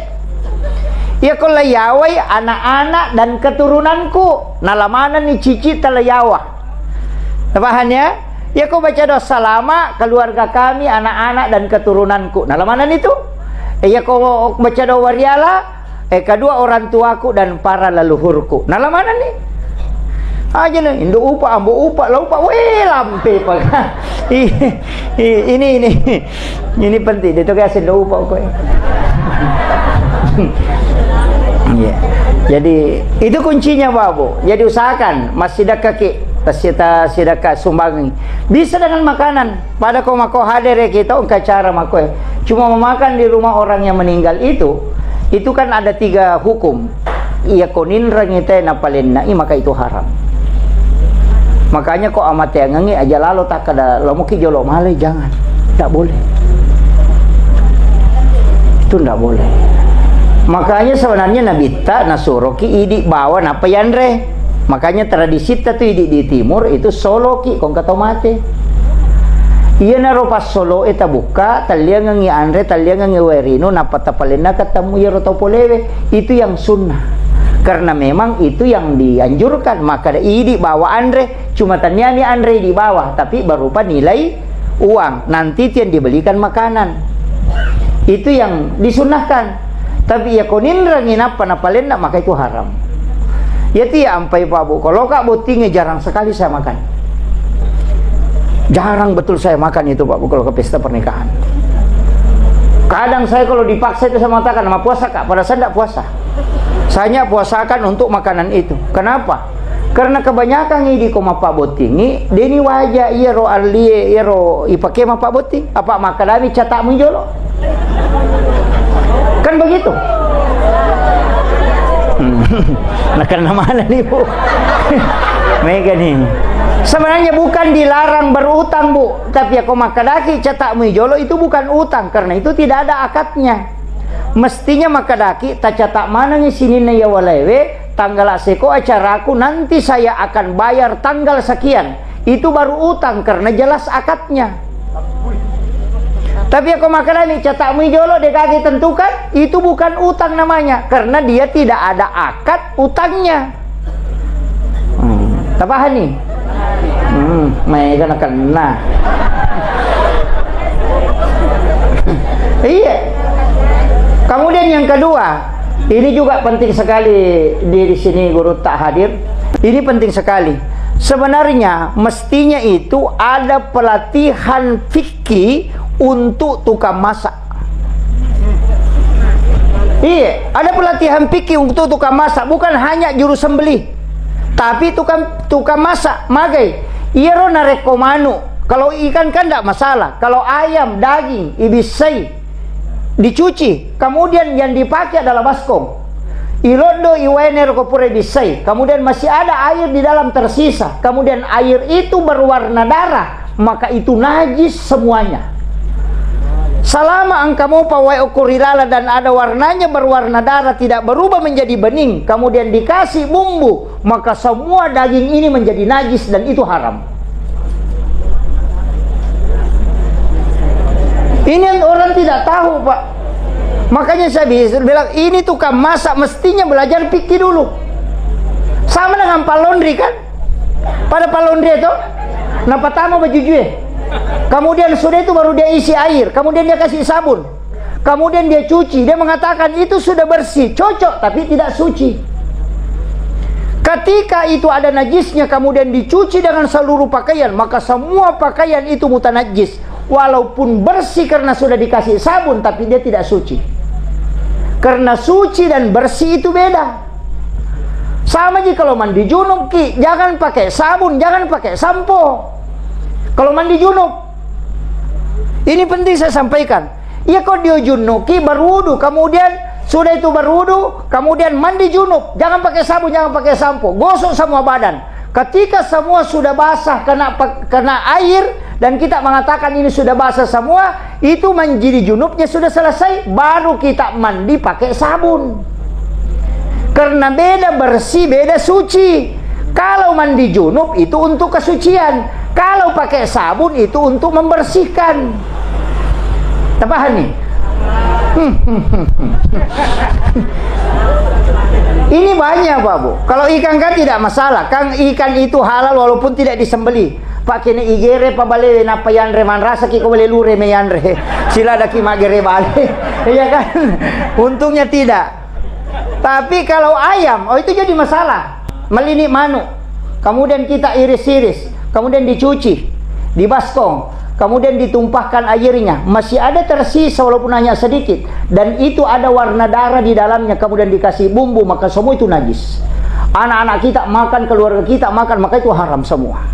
Iya ko layawai anak-anak dan keturunanku. Nala manenni cici talayawa. Tapahan ya? Iya ko baca doa salama keluarga kami, anak-anak dan keturunanku. Nala manenni tu? Iya ko baca doa wariala, eh, kedua orang tuaku dan para leluhurku. Nala manenni? Aja na, indo upa, ambo upa, la upa, we, lampe pa. I-, i-, ini, ini. Ini penting, de to ga sendo upa ko. Iya. Jadi, itu kuncinya, Bapak. Jadi, usahakan, massidekka ki, tasita-, sidekka sumbangi. Bisa dengan makanan. Pada ko mako hadere kita, engka cara mako. Cuma memakan di rumah orang yang meninggal itu, itu kan ada tiga hukum. Iya ko ninrengi te napalennai, maka itu haram. Makanya ko amateangengi aja lalo takkada, "Lamoki jolo malai," jangan. Tidak boleh. Itu tidak boleh. Makanya sebenarnya Nabitta nasuroki idi bawa napa yanre. Makanya tradisitta tu idi di timur itu soloki kongka tau mate. Iyanaro passoloe tabukka, talliangengi anre, talliangengi wae rino, nappa tapalenna ketemu iyaro tau polewe. Itu yang sunnah. Karena memang itu yang dianjurkan. Maka idi bawa anre, cuma taniani anre di bawah, tapi berupa nilai uang. Nanti itu yang dibelikan makanan. Itu yang disunnahkan. Tapi iya ko ninrengi nappa napalenna, maka itu haram. Iya ti ampai Pak Bu, kalau Kak bottingi jarang sekali saya makan. Jarang betul saya makan itu, Pak Bu, kalau ke pesta pernikahan. Kadang saya kalau dipaksa itu saya mengatakan, "Ma puasa, Kak?" Padahal saya tidak puasa. Saya hanya puasakan untuk makanan itu. Kenapa? Karena kebanyakan idi ko mappabottingi, deni waja iyaro allie, iyaro ipake mappabotting. Apa makkedami catakmu jolo? Kan begitu. Hmm. Nah, karena mana nih, Bu? Mega nih. Sebenarnya bukan dilarang berutang, Bu. Tapi ya, ko makkedaki catakmu jolo itu bukan utang, karena itu tidak ada akadnya. Mestinya makkedaki, tacatak manengi sininna iya walaewe, tanggal seko acaraku, nanti saya akan bayar tanggal sekian. Itu baru utang karena jelas akadnya. Tapi ako makkedani catakmu jolo, de gaga tentukan, itu bukan utang namanya, karena dia tidak ada akad utangnya. Hmm. Tapahani? Hmm, maega nakenna. Iya. Kemudian yang kedua, ini juga penting sekali di, di sini guru tak hadir. Ini penting sekali. Sebenarnya mestinya itu ada pelatihan fikih untuk tukang masak. Iya, ada pelatihan fikih untuk tukang masak, bukan hanya juru sembelih. Tapi tukang, tukang masak, magai. Iyaro narekko manu, kalau ikan kan ndak masalah. Kalau ayam, daging, ibissai, dicuci. Kemudian yang dipakai adalah baskom. Iloddo iwaene roko pura ibissai. Kemudian masih ada air di dalam tersisa. Kemudian air itu berwarna darah, maka itu najis semuanya. Selama engkau mau pawai okko ri laleng dan ada warnanya berwarna darah, tidak berubah menjadi bening, kemudian dikasih bumbu, maka semua daging ini menjadi najis dan itu haram. Ini yang orang tidak tahu, Pak. Makanya saya bis-, bilang, ini tukang masak mestinya belajar fikih dulu. Sama dengan palondri, kan? Pada palondri itu, napatama baju jue. Kemudian sudah itu baru dia isi air, kemudian dia kasih sabun. Kemudian dia cuci, dia mengatakan itu sudah bersih, cocok, tapi tidak suci. Ketika itu ada najisnya, kemudian dicuci dengan seluruh pakaian, maka semua pakaian itu mutanajis. Walaupun bersih karena sudah dikasih sabun, tapi dia tidak suci. Karena suci dan bersih itu beda. Sama ji kalau mandi junub ki, jangan pakai sabun, jangan pakai sampo. Kalau mandi junub, ini penting saya sampaikan. Iya, kok dia junub ki, berwudu, kemudian sudah itu berwudu, kemudian mandi junub, jangan pakai sabun, jangan pakai sampo, gosok semua badan. Ketika semua sudah basah kena pe-, kena air dan kita mengatakan ini sudah basah semua, itu menjadi junubnya sudah selesai, baru kita mandi pakai sabun. Karena beda bersih, beda suci. Kalau mandi junub itu untuk kesucian, kalau pakai sabun itu untuk membersihkan. Tapahan nih? Ini banyak, Pak Bu. Kalau ikan kan tidak masalah, kan ikan itu halal walaupun tidak disembelih. Pak, kene igere pa balewe, napa yanre, manrasa ki ko bale lure me yanre. Sila daki magere bale. Iya kan? Untungnya tidak. Tapi kalau ayam, oh, itu jadi masalah. Melini manu, kemudian kita iris-iris, kemudian dicuci, dibaskong, kemudian ditumpahkan airnya, masih ada tersisa walaupun hanya sedikit, dan itu ada warna darah di dalamnya, kemudian dikasih bumbu, maka semua itu najis. Anak-anak kita makan, keluarga kita makan, maka itu haram semua.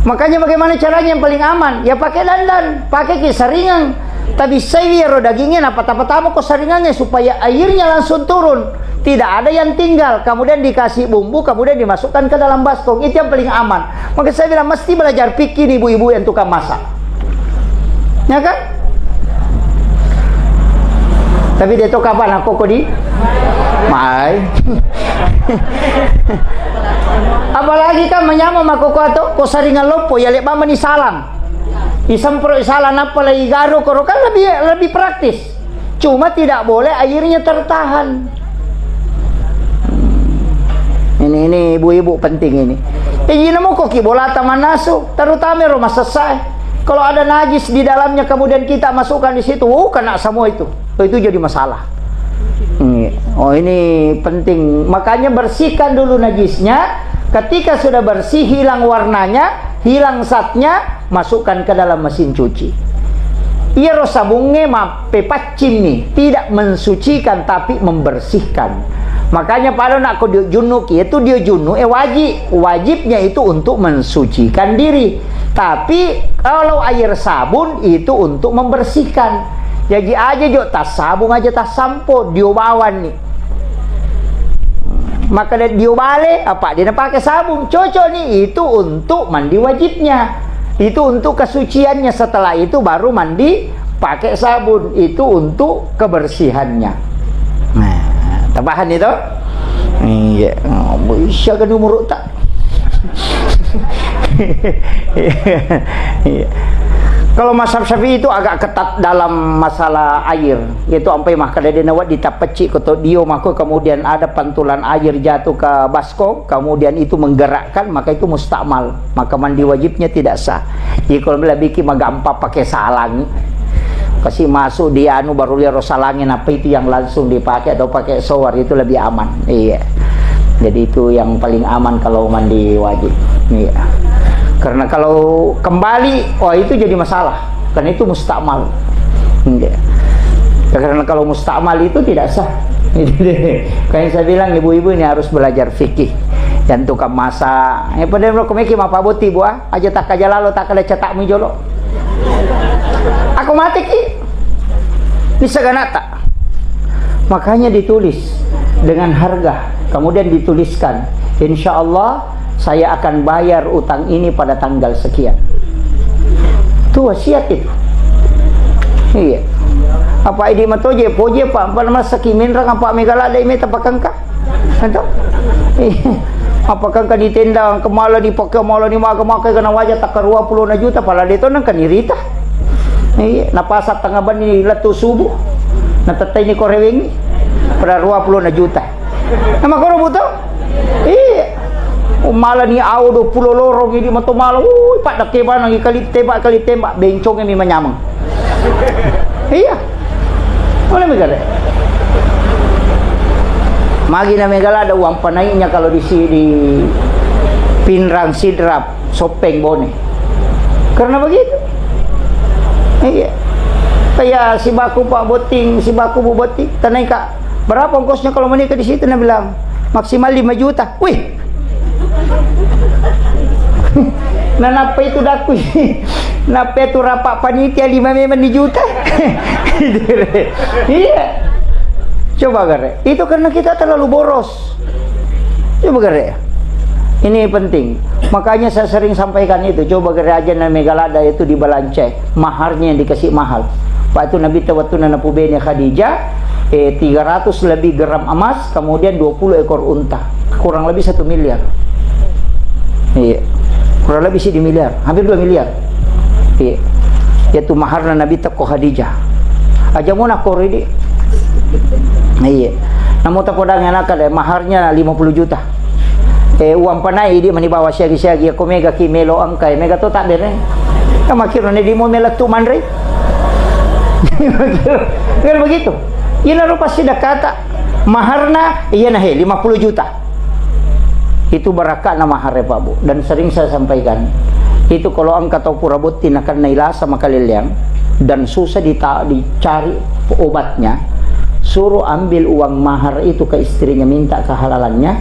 Makanya bagaimana caranya yang paling aman? Ya pakai dandan, pakai ki saringan. Tapi sai ro dagingnya, napatama-tama ko saringannya supaya airnya langsung turun. Tidak ada yang tinggal, kemudian dikasih bumbu, kemudian dimasukkan ke dalam baskom. Itu yang paling aman. Maka saya bilang, mesti belajar fikih nih ibu-ibu yang tukang masak. Ya kan? Tapi dia tuh kapan aku kok di? Mai. Apalagi kan menyama mako ko atau ko saringan loppo, ya leq bama ni salang. Isempro isalang apa lagi garo koro kan lebih, lebih praktis. Cuma tidak boleh airnya tertahan. Ini, ini ibu-ibu penting ini. Ijinna moko ki bolata mannasu, terutama ro masessae. Kalau ada najis di dalamnya kemudian kita masukkan di situ, uh, kena semua itu. Oh, itu jadi masalah. Iya. Oh, ini penting. Makanya bersihkan dulu najisnya. Ketika sudah bersih, hilang warnanya, hilang zatnya, masukkan ke dalam mesin cuci. Iyaro sabungnge mappepaccing ni, tidak mensucikan tapi membersihkan. Makanya pada nak ko dio junnu ki, itu dio junnu e wajib. Wajibnya itu untuk mensucikan diri. Tapi kalau air sabun itu untuk membersihkan. Jaji aja jo tas sabung aja tas sampo dio bawang ni. Maka dia dio bale, apa dia napake sabung? Cocok ni, itu untuk mandi wajibnya. Itu untuk kesuciannya, setelah itu baru mandi pakai sabun. Itu untuk kebersihannya. Nah, tapahan itu? Iya, oh, bisa kan umur tak? Iya. Kalau mazhab Syafi'i itu agak ketat dalam masalah air. Itu ampai makkeda de nawa ditapecci ko to dio mako kemudian ada pantulan air jatuh ke baskom, kemudian itu menggerakkan, maka itu mustakmal. Maka mandi wajibnya tidak sah. Jadi kalau lebih ki magampa pakai salang. Kasih masuk di anu baru lihat salangi apa itu yang langsung dipakai atau pakai shower itu lebih aman. Iya. Jadi itu yang paling aman kalau mandi wajib. Iya. Karena kalau kembali, wah itu jadi masalah. Karena itu mustakmal. Iya. Karena kalau mustakmal itu tidak sah. Kayak saya bilang ibu-ibu ini harus belajar fikih. Yang tukang masak, ya pada lo kemeki mapa boti buah, aja tak aja lalo tak ada cetak mi jolo. Aku mati ki. Bisa ganata. Makanya ditulis dengan harga, kemudian dituliskan, "Insya Allah saya akan bayar utang ini pada tanggal sekian." Itu wasiat itu. Iya. Apa idi matoje, poje apa, apa namasaki menrang apa mega ladde meta pakangka. Anto? Iya. Apa kangka di tenda, kemala di pakai, mala ni maka, maka kena wajah tak dua puluh na juta, pala de to nang kanirita. Iya, napasa tengah bani lettu subuh. Natettai ni korewengi. Pada dua puluh na juta. Nama koro buto? Iya. Mala ni au dua puluh lorong ini mato mala. Wuh, pada kebana ngi kali tembak, kali tembak. Bencong mi manyameng. Iya. Boleh mega re. Magi na mega ladde uang panaiknya kalau di si-, di Pinrang, Sidrap, Soppeng, Bone. Karena begitu. Iya. Kayak si baku Pak Botting, si baku Bu Botting, tanaika, "Berapa ongkosnya kalau menikah di situ?" Nah bilang, "Maksimal lima juta." Wih. Nah, nappa itu dakku. Nappa itu rapat panitia lima memang di juta. Iya. Coba gare. Itu karena kita terlalu boros. Coba gare. Ini penting. Makanya saya sering sampaikan itu. Coba gare aja na mega ladde itu di balance. Maharnya yang dikasih mahal. Waktu Nabi ta-, waktu na napubene Khadijah, eh, tiga ratus lebih gram emas, kemudian dua puluh ekor unta. Kurang lebih satu miliar. Iya. Kurang lebih sih di miliar, hampir dua miliar. Iya. Yaitu maharna Nabi teko Khadijah. Aja mo nakori di. Iya. Namo takodang anak ada maharnya lima puluh juta. Eh, uang panai di mani bawa siagi-siagi, ko mega ki melo engkai, mega to tak bere. Kamu kira ne di mo mela tu manre. Kan begitu. Ina rupa sida kata maharna, iya nah, he, lima puluh juta. Itu barakatna mahar ya, Pak Bu. Dan sering saya sampaikan, itu kalau engka tau pura botti nakenna ilasa makaleleang dan susah dita-, dicari obatnya, suruh ambil uang mahar itu ke istrinya, minta kehalalannya,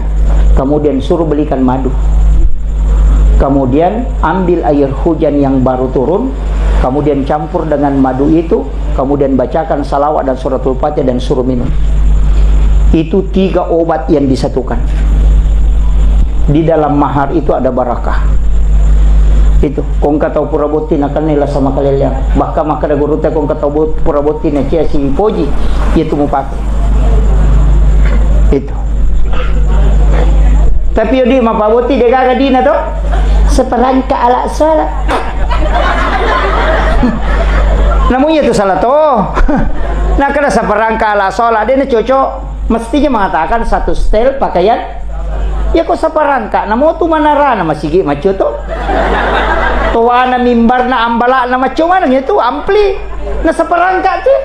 kemudian suruh belikan madu. Kemudian ambil air hujan yang baru turun, kemudian campur dengan madu itu, kemudian bacakan salawat dan suratul Fatihah dan suruh minum. Itu tiga obat yang disatukan. Di dalam mahar itu ada barakah. Itu, ko engka tau pura botti nakenna ilasa makaleleang. Bahkan makkeda gurutta, ko engka tau bo-, pura botti nacia sipoji, itu mupake. Itu. Tapi odi mapaboti de gaga dina to? Seperangkat alat sholat. Namu iya tu salah to. Nah, kada seperangkat alat sholat, de na cocok. Mestinya mengatakan satu setel pakaian. Ya ko seperangkat, namu tu manarana masigi maco to. Toana mimbarna ambalakna maco maneng itu ampli. Nah, seperangkat tu.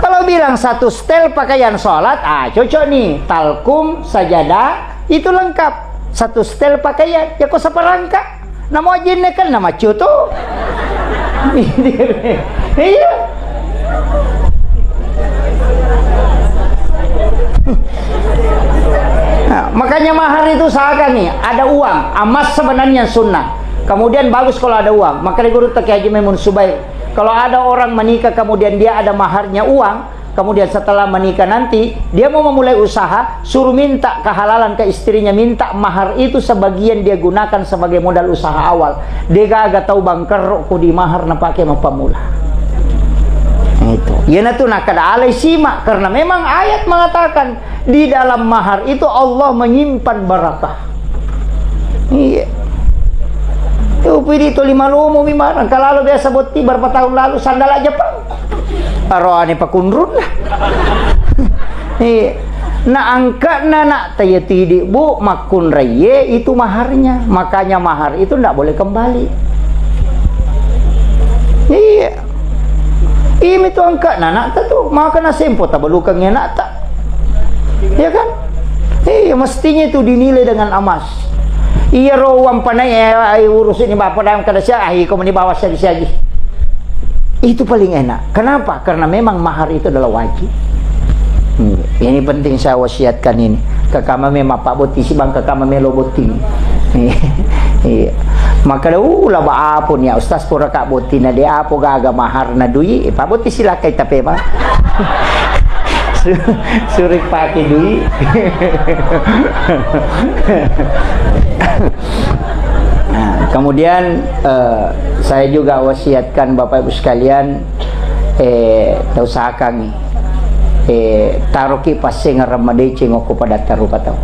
Kalau bilang satu setel pakaian sholat, ah, cocok nih. Talkum, sajadah, itu lengkap. Satu setel pakaian, ya ko seperangkat. Namo ajinne kan nama cutu. Iya. Nah, makanya mahar itu usahakan nih, ada uang, emas sebenarnya sunnah. Kemudian bagus kalau ada uang. Maka di guru Teki Haji Maimun Subair, kalau ada orang menikah kemudian dia ada maharnya uang, kemudian setelah menikah nanti dia mau memulai usaha, suruh minta kehalalan ke istrinya, minta mahar itu sebagian dia gunakan sebagai modal usaha awal. De gaga tau bangkerro ko di mahar napake mappamula. Itu. Iyanatu nakada alai simak, karena memang ayat mengatakan di dalam mahar itu Allah menyimpan barakah. Iya. Upidi toli malomo mi marang. Kalalo biasa botti berapa tahun lalu sandala Jepang. Aroane pakunrunna. Iya. Na angka'na na taya tidi, Bu, makkunraiye itu maharnya. Makanya mahar itu ndak boleh kembali. Iya. Imi tu angka'na anakta tu. Maka na sempo tabalukangi anakta. Ya kan? Iya, mestinya itu dinilai dengan emas. Iya, ro uang panai, eh, ai, urus ini bapak dalam kada sia, ai, kau meni bawa siagi-siagi. Itu paling enak. Kenapa? Karena memang mahar itu adalah wajib. Hmm, ini penting saya wasiatkan ini. Kakama memang Pak Boti, si Bang Kakama melo Boti. Iya. Maka da, uh, laba apo ni, Ustaz, pura ka Boti na de apo gaga mahar na dui, eh, Pak Boti silakai tape, Pak. Su-, surik pakai dui. Nah, Kemudian, eh, saya juga wasiatkan Bapak Ibu sekalian, eh, tausahakangngi, eh, taroki passengerang madeceng okko padatta rupa tau.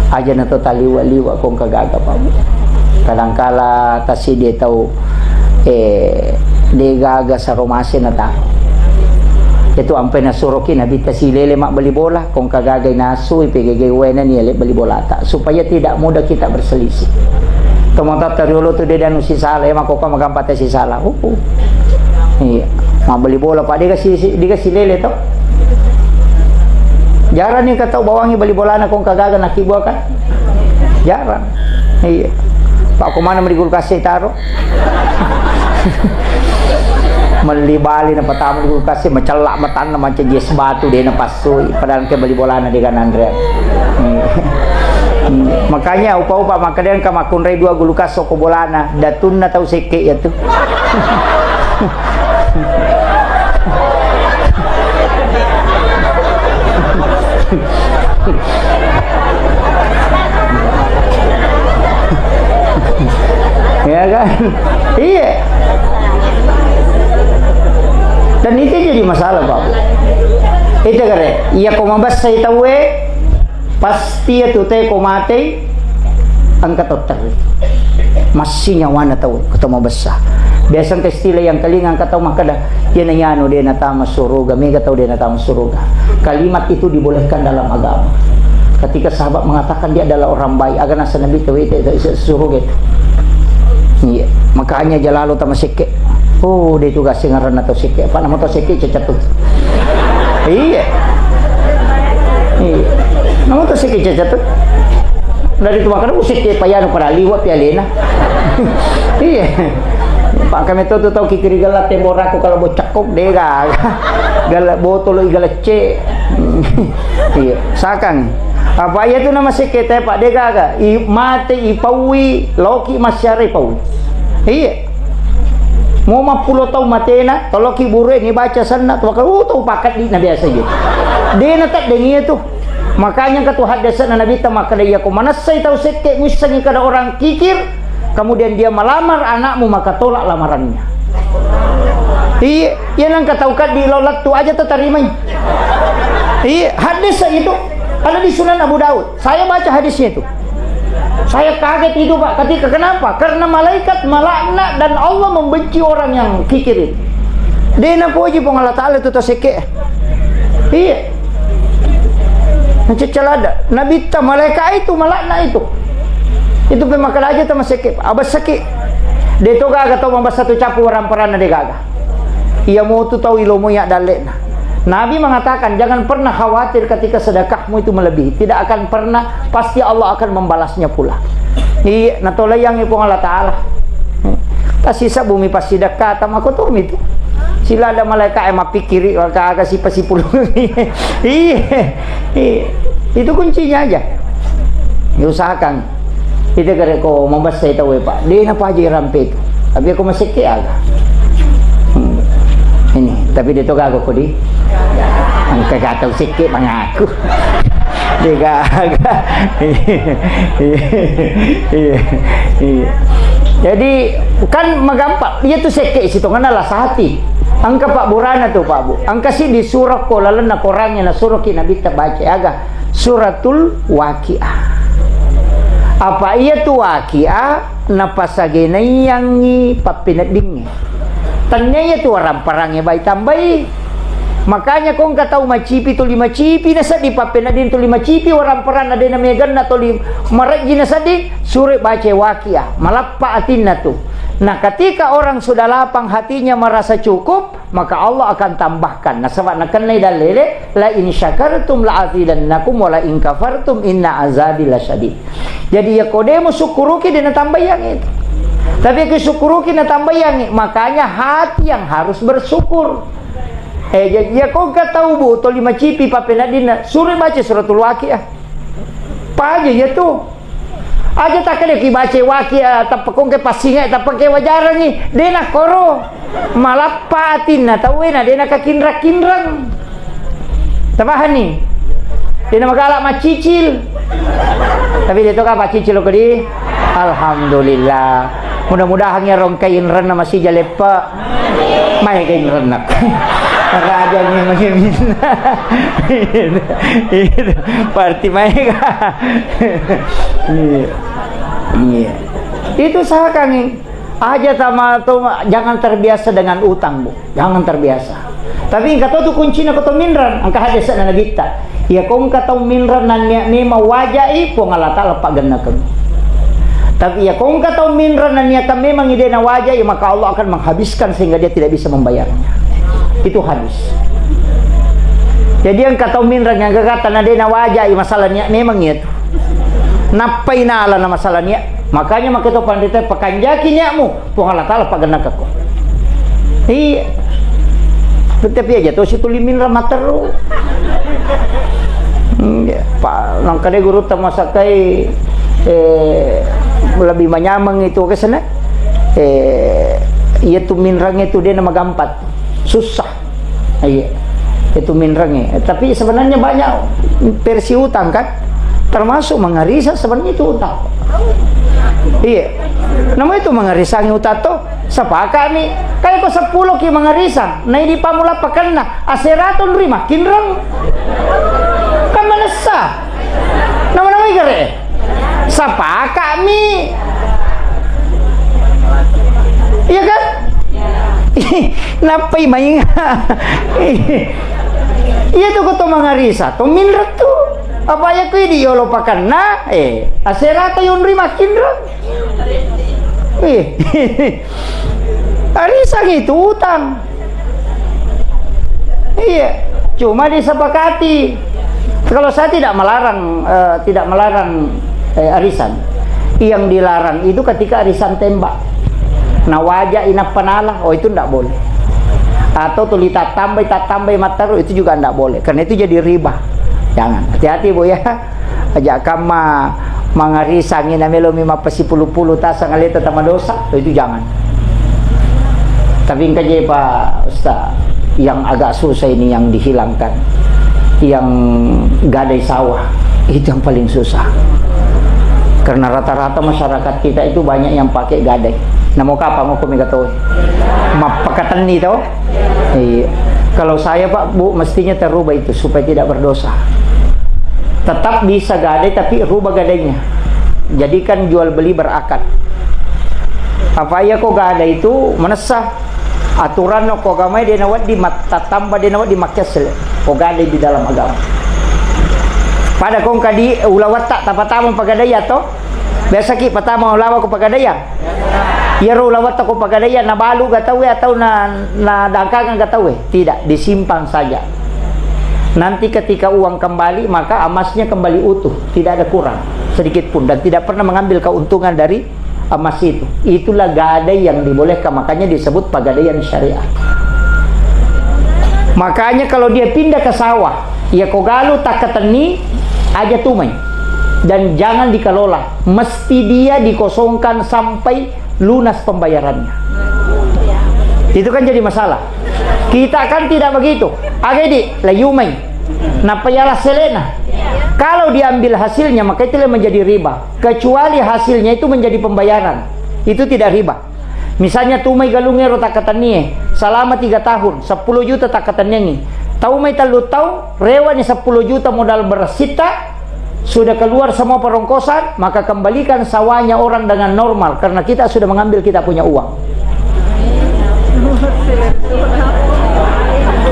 Aja na to taliwa-liwa ko engka gaga, Pak Bu. Kadangkala tasidi tau, eh, de gaga saro mase na taro. Itu ampe nasuroki Nabitta silele mabbali bola, ko engka gaga nasu, ipegege wena ni ele bali bolata, supaya tidak mudah kita berselisih. Tomatoatta riolo tu de danu sisala, ya, makkokko magampa te sisala. Uh, uh. Iya. Mabbali bola, Pak, dega si, si, dega silele to. Jarang ni ka tau bawangi bali bolana ko engka gaga nakibua kan? Jarang. Iya. Pak, ko mana meri kulkas e taro? Melli bali na patama di kulkas e, macella matanna mancaji es batu de na pas Sui, padahal engka bali bolana de gananre. Hmm. Hmm. Makanya upa-upa makkeda engka makkunrai dua gulukas okko bolana, datunna tau sekke iya tu. Ya kan? Iya. Dan itu jadi masalah, Pak. Itu kare, iya ko mabessai tauwe, pasti itu te ko matei, engka to terri. Massi nyawana tauwe, ko to mabessa. Biasa engka istilah yang kelinga engka tau makkeda, iya na yanu de natama suruga, mega tau de natama suruga. Kalimat itu dibolehkan dalam agama. Ketika sahabat mengatakan dia adalah orang baik, aga nasa Nabi tauwe te, te, suruga itu. Iya, makanya jalalo tama sekke. Oh, de tu gasengeranna tau sekke. Apa nama tau sekke cacat tu? Iya. Iya. Nama tau sekke cacat tu? Dari tu makanya sekke payanu pada liwat pialena. Iya. Pak kami tu tu tau kikiri gala temboraku kalau bocakok dega. Gala botol gala ce. Iya. Sakang. Apa iya tu nama sekke te Pak dega ga? I mate i paui loki masyara i paui. Iya. Mo mappulo taung matena, toloki burue ni baca senna tu, maka, uh, tau pakaddi na biasa je. De na taddengi tu. Makanya engka tu haddese'na Nabitta makkeda, iya ko manessai tau sekke, muissengi kada orang kikir, kemudian dia melamar anakmu, maka tolak lamarannya. Iya, iya nangka tau kaddi lo lettu aja tatarimai. Iya, hadis itu ada di Sunan Abu Daud. Saya baca hadisnya itu. Saya kaget itu, Pak. Ketika, kenapa? Karena malaikat melaknat dan Allah membenci orang yang kikir itu. De napoji Puang Allah Ta'ala itu tau sekke. Iya. Macam celada. Nabitta malaikat itu melaknat itu. Itu pe makkeda aja tama sekke. Abessaki. De to gaga tau mabessa tu capu waramparanna de gaga. Iya motu tau ilomo ya dalle'na. Nabi mengatakan, jangan pernah khawatir ketika sedekahmu itu melebihi. Tidak akan pernah, pasti Allah akan membalasnya pula. Iya, natolaiyangi Puang Allah Ta'ala. Tasisa bumi passidekka, tama kotomi tu. Sila ada malaikat yang mapikkiri, maka aga sipa sipulung. Iya, iya. Itu kuncinya aja. Diusahakan. Ita gare ko mabessai tauwe, Pak. De napaja rampe tu. Tapi ko masekke aga. Hmm. Ini, tapi de to gaga ko di. Engka gatau sekke mangaku. De gaga. Iya. Iya. Jadi kan magampang. Iya tu sekke sitongenna lasa hati. Engka Pak burana tu, Pak Bu. Engka si di surah ko lalenna Korangnge na suroki Nabitta baca aga. Suratul Waqiah. Apa iya tu Waqiah napasagenaiyangngi pappeneddingnge. Tennia iya tu waramparangnge bai tambai. Makanya ko engka tau macipi tuli macipi nasedding pappenedding tuli macipi waramparanna de nameganna tuli marejji nasedding, sure baca Waqiah, malappa atinna tu. Nah, ketika orang sudah lapang hatinya merasa cukup, maka Allah akan tambahkan. Nasaba nakennai dalle'e, "La in syakartum la azidannakum wa la in kafartum inna azabi lasyadid." Jadi, iya ko de musukkuruki, de natambayangngi itu. Tapi ko sukkuruki natambayangngi, makanya hati yang harus bersyukur. Eh, jadi, iya ko engka tau bu, tuli macipi pappeneddinna, suro baca suratul Waqiah. Paja iya tu. Aja takkeda ki baca Waqiah, tappa ko engka passinga, tappa engka wajarangngi. De nakkoro. Malappa atinna tauwe na de nakakinrang-kinrang. Tapahanni? De namagala maccicil. Tapi de to ka paccicil ko di. Alhamdulillah. Mudah-mudahan ya rongkai inrenna masih jaleppe. Maega inrenna. Raja ni masih minna. Itu. Parti maega. Iya. Iya. Itu sahakan. Aja sama tu, jangan terbiasa dengan utang, Bu. Jangan terbiasa. Tapi engka to tu kuncina ko to minreng, engka hadis na Nabitta. Iya ko engka tau minreng nannia memang wajai, Puang Allah Taala pagennakeng. Tapi iya ko engka tau minreng nannia kan memang ide na wajai, maka Allah akan menghabiskan sehingga dia tidak bisa membayarnya. Itu hadis. Jadi engka tau minreng yang kata na de na wajai, masalah niat memang iya tu. Nappai nala na masalah niat. Makanya maka to pandita pakanjaki niatmu. Puang Allah Taala pagennakekko. Iya. Tapi aja to situ liminra materru. Iya, pa nangkade guru tamasakkai, eh, lebih manyameng itu ke sana. Eh, iya tu minrang itu dia nama gampat. Susah. Iya. Itu minrang ya. Tapi sebenarnya banyak versi utang kan. Termasuk mangarisa sebenarnya itu utang. Iya. Nama itu mangarisangi utang to? Sepakami, kaya ko seppulo ki mangarisang, naidi pamula pakenna, aserato nri makkinreng. Kan manessa. Nama-nama igere. Sepakami. Iya kan? Nappai mainga. Iya tu ko to mangarisa, to minreng tu. Apa ya ko idi yolo pakenna, eh, aserato yonri makkinreng. Ih. Arisan itu utang. Iya. Cuma disepakati. Kalau saya tidak melarang, eh, tidak melarang, eh, arisan. Yang dilarang itu ketika arisan tembak. Nah, wajah inappa nala, oh, itu ndak boleh. Atau tuli tattambai, tattambai mattaru, itu juga ndak boleh. Karena itu jadi riba. Jangan. Hati-hati, Bu, ya. Aja kamma mangarisangi na melomi mappasipulu-pulu tasang aleta tamadosa, itu jangan. Tapi engka je, Pak Ustaz, yang agak susah ini yang dihilangkan. Yang gadai sawah, itu yang paling susah. Karena rata-rata masyarakat kita itu banyak yang pakai gadai. Namo kapang aku mega tahu. Mappakatenni to? Iya. Kalau saya, Pak, Bu, mestinya terubah itu supaya tidak berdosa. Tetap bisa gadai, tapi rubah gadainya. Jadikan jual beli berakad. Apa iya ko gadai itu manessa aturan ko agamai de nawedding mat-, tattamba de nawedding makkessel ko gadai di dalam agama. Pada kongka di ulawetta tapatama pagadai atau biasa ki patama ulawa ko pagadai ya? Iyaro ulawetta ko pagadaian nabalu ga tauwe atau na, nadangkangang ga tauwe? Tidak, disimpan saja. Nanti ketika uang kembali, maka emasnya kembali utuh, tidak ada kurang sedikit pun, dan tidak pernah mengambil keuntungan dari emas itu. Itulah gadai yang dibolehkan, makanya disebut pagadaian syariat. Makanya kalau dia pindah ke sawah, ya ko galu takkatenni aja tumai. Dan jangan dikelola, mesti dia dikosongkan sampai lunas pembayarannya. Itu kan jadi masalah. Kita kan tidak begitu. Aga idi, layumai. Nappa yala selena. Kalau diambil hasilnya, maka itulah menjadi riba. Kecuali hasilnya itu menjadi pembayaran. Itu tidak riba. Misalnya tumai galung ero takkatennie, selama tiga tahun, sepuluh juta takkatenniangi. Taumai tellu taung, rewani sepuluh juta modal beresitta, sudah keluar semua perongkosan, maka kembalikan sawahnya orang dengan normal, karena kita sudah mengambil kita punya uang.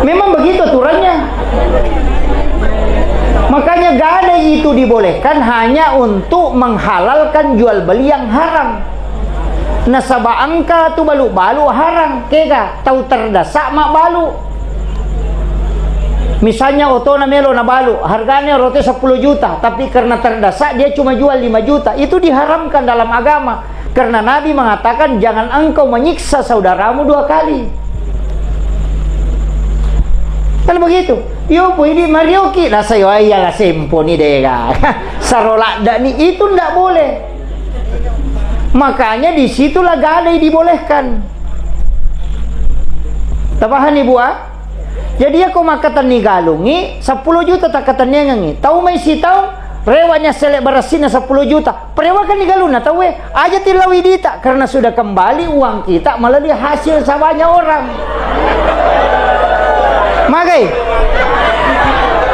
Memang begitu aturannya. Makanya gadai itu dibolehkan hanya untuk menghalalkan jual beli yang haram. Nasaba engka tu balu-balu harang, kega tau terdasa mabbalu. Misalnya otona melo nabalu, harganya rote sepuluh juta, tapi karena terdasa dia cuma jual lima juta. Itu diharamkan dalam agama. Karena Nabi mengatakan, "Jangan engkau menyiksa saudaramu dua kali." Kan begitu. Yo, pu idi marioki, rasa yo, iya la sempo ni dega. Sarola ni, itu ndak boleh. Makanya disitulah gadai dibolehkan. Tapahani, Bu, ah? Jadi, iya ko makkatenni galungi, sepuluh juta takkatenniangengi. Tau mai sitaung, Rewani assele barassinna sepuluh juta. Perewakan ni galunna tauwe. Aja tillau idita karena sudah kembali uang kita melalui hasil sawahnya orang. Magai?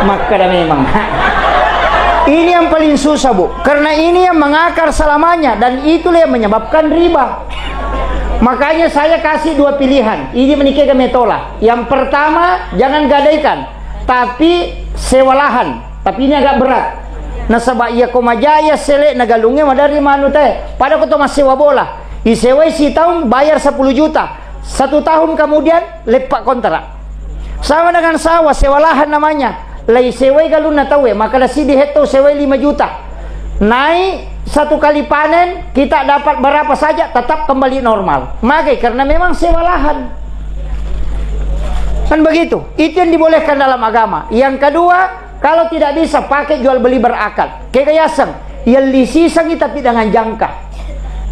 Makkeda memang. Ini yang paling susah, Bu. Karena ini yang mengakar selamanya dan itulah yang menyebabkan riba. Makanya saya kasih dua pilihan. Ini menikah ke metola. Yang pertama, jangan gadaikan, tapi sewa lahan. Tapi ini agak berat. Nasaba iya ko majaya sele na galungnge madari manu te. Pada ko to massewa bola. Isewai sitaung bayar sepuluh juta. Satu tahun kemudian leppa kontrak. Sama dengan sawah, sewa lahan namanya. Lai sewai galunna tauwe, maka da sidi hetto sewai lima juta. Naik satu kali panen, kita dapat berapa saja, tetap kembali normal. Magai, karena memang sewa lahan. Kan begitu. Itu yang dibolehkan dalam agama. Yang kedua, kalau tidak bisa, pakai jual beli berakad. Kega yaseng, yelli sisengi tapi dengan jangka.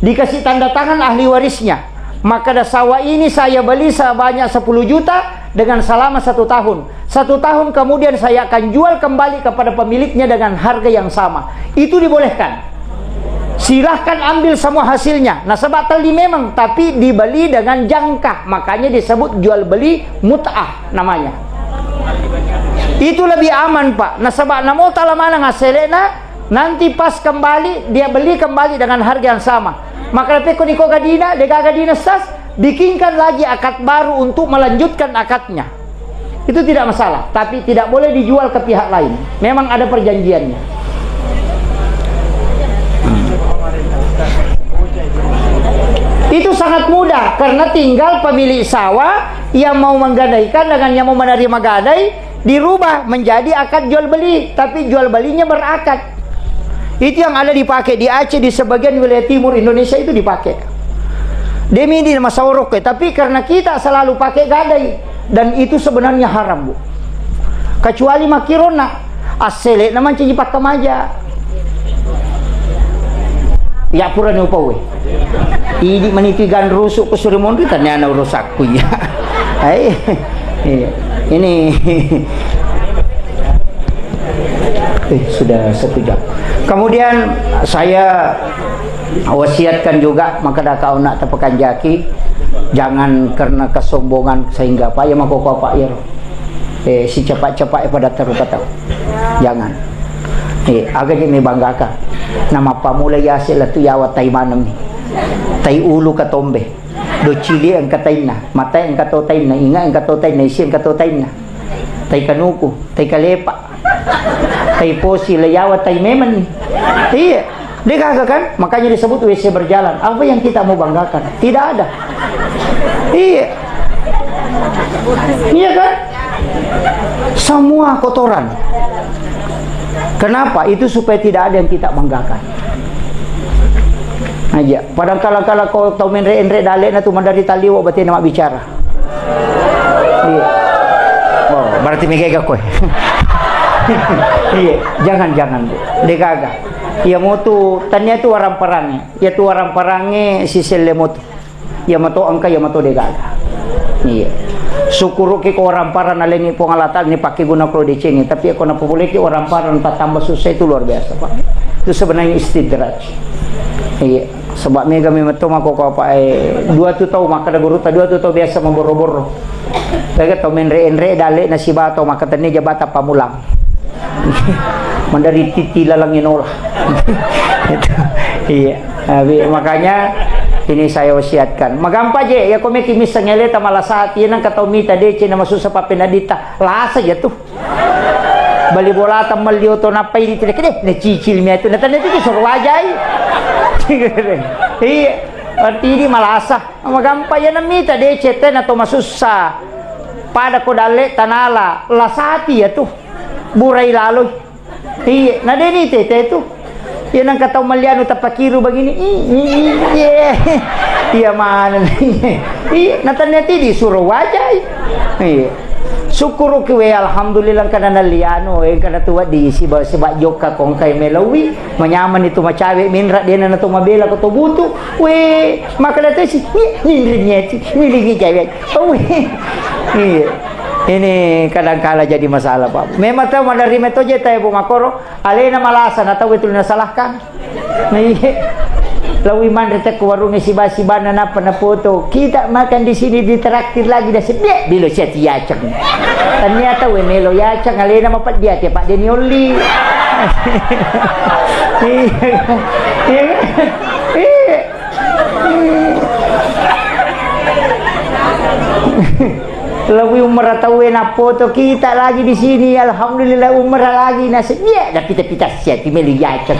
Dikasih tanda tangan ahli warisnya. Maka da sawah ini saya beli sebanyak sepuluh juta dengan selama satu tahun. Satu tahun kemudian saya akan jual kembali kepada pemiliknya dengan harga yang sama. Itu dibolehkan. Silahkan ambil semua hasilnya. Nasaba telli memang, tapi dibeli dengan jangka. Makanya disebut jual beli mut'ah namanya. Itu lebih aman, Pak. Nasaba namo tala maneng aselena, nanti pas kembali, dia beli kembali dengan harga yang sama. Maka pekko niko gadina, dega gadina stas, bikinkan lagi akad baru untuk melanjutkan akadnya. Itu tidak masalah, tapi tidak boleh dijual ke pihak lain. Memang ada perjanjiannya. Itu sangat mudah, karena tinggal pemilik sawah yang mau menggadaikan dengan yang mau menerima gadai dirubah menjadi akad jual beli, tapi jual belinya berakad. Itu yang ada dipakai di Aceh, di sebagian wilayah timur Indonesia itu dipakai. Demi di masaorok, tapi karena kita selalu pakai gadai, dan itu sebenarnya haram, Bu. Kecuali makkirona, assele na mancaji pakkamaja. Ya pura ni upawe. Idi manitu ganrusu ku suri monri, tanya na urusakku ya. Hai. Iya. Ini eh, sudah satu jam. Kemudian saya wasiatkan juga, maka daka anak tapakanjaki, jangan karena kesombongan sehingga apa ya mako apa ya. Eh, si cepat-cepat pada terluka tahu. Jangan. Eh, aga je mebanggakan. Nama pamula yase latu yawa tai maneng ni. Tai ulu katombe. Docili engka tainna, matae engka to tainna, inga engka to tainna, isi engka to tainna. Tai kanuku, tai kalepa, tai posi, leyawa, tai memeng. Iya, degaga kan? Makanya disebut W C berjalan. Apa yang kita mau banggakan? Tidak ada. Iya. Iya kan? Semua kotoran. Kenapa? Itu supaya tidak ada yang kita banggakan. Aja. Padahal kala-kala ko tau menre-enre dalena tu mandari taliwa batena mabbicara. Iya. Oh, berarti mega koe. Iya, jangan, jangan, Bu. Degaga. Iya motu, tania tu warang parange. Iya tu warang parange si selle motu. Iya mato engka, iya mato degaga. Iya. Syukuruki ko warang parang nalengi Puang Allah Ta'ala ni pakke guna ko decengi. Tapi ko napopuleki warang parang tatamba susah itu luar biasa, Pak. Itu sebenarnya istidraj. Iya. Sebab mega memang to mako ko apa eh dua tu tau maka da guru ta dua tu tau biasa memboro-boro. Tega tau menre-enre dalle nasiba tau maka tenne jabata pamulang. Mandari titi lalang inola. Itu. Iya. Tapi makanya ini saya wasiatkan. Magampa je, ya ko meki misseng eleta malasati, nang katau mita dece na masussa pappenadita. Lasa ja tu. Bali bolata melli oto nappai di tidak deh, na cicil mi atu, na tanda itu suruh wajai. Iya. Arti ini malasa. Magampa ya na mita dece te na to masussa. Pada ko dalle tanala, lasati ya tu. Burai laloi. Iye, na deni tete tu. Iya nang katau malianu tapakiru bagini. Iye. Iya mana ni? Iye, na tania ti disuro wajai. Iye. Syukuruki we, alhamdulillah kana nalianu, eh, kana tuwa di siba, siba jokka kongkai melawi, manyaman itu macawe minra dena na to mabela ko to butu. We, maka datasi. Ni, ni, ni, ni, ni, ni, ni, ni, Oh, iya. Ini kadangkala jadi masalah, Pak. Memang tau maderri metto je tau, Bu, makkoro, alena malasa na tau itu nasalahkan. Nah, iya. Lawi manre tekko warungnge siba-sibanna nappa napoto. Kita makan di sini ditraktir lagi dah sedia bilo sia tiaceng. Ternyata we melo yaceng alena mapeddia te Pak Deni Olli. Iya. Iya. Iya. Lebih umrah tau na foto kita lagi di sini. Alhamdulillah umrah lagi nasib. Iya, dah pita-pita sia ti melo yaceng.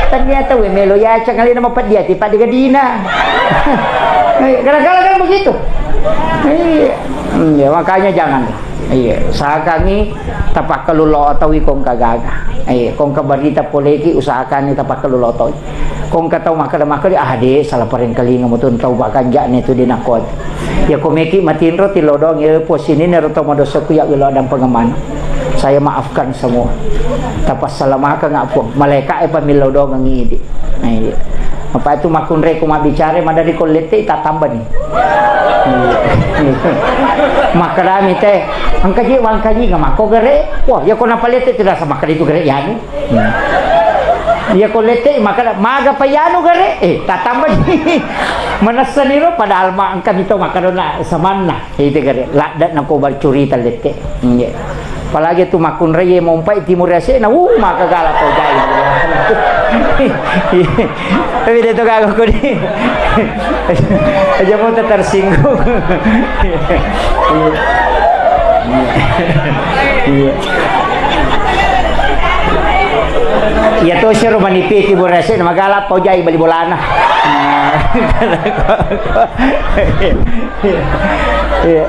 Ternyata we melo yaceng alena mapeddia ti pada gadina. Gara-gara kan begitu. Iya. Hmm, ya, makanya jangan. Iya, usahakangi tapakkalulo tau iko engka gaga. Iya, ko engka berita poleki usahakangi tapakkalulo tau. Ko engka tau makkeda-makkeda, "Ah, de, salah parengkalinga mutu tau bakanja'ne tu de nakko." Ya, ko meki matinro tilodong, ya, posini nero tau madosaku ya wilo adang pengemana. Saya maafkan semua. Tapassalamaka ngapung. Malaika e pamilodong ngidi. Nah, iya. Apa itu makkunre ku mabbicara, madari ko lette, tatamba ni. Iya. Makkedami te, engka ji wangkaji ngamako gere. Wah, ya ko napalette tidak sama kali itu gere yani. Hmm. Iya ko lette, maka maga payanu gare, eh, tatamba ni. Manessa niro, padahal ma engka mito makkadona samanna. Itu gare, ladda nako bercurita lette. Iya. Apalagi tu makkunrai mompai timur ase na, uh, maka gala to jai. Tapi dia tu kagak kodi. Aja mau tersinggung. Iya. Iya. Iya to sero manipi ki borese na magala pau jai bali bolana. Iya.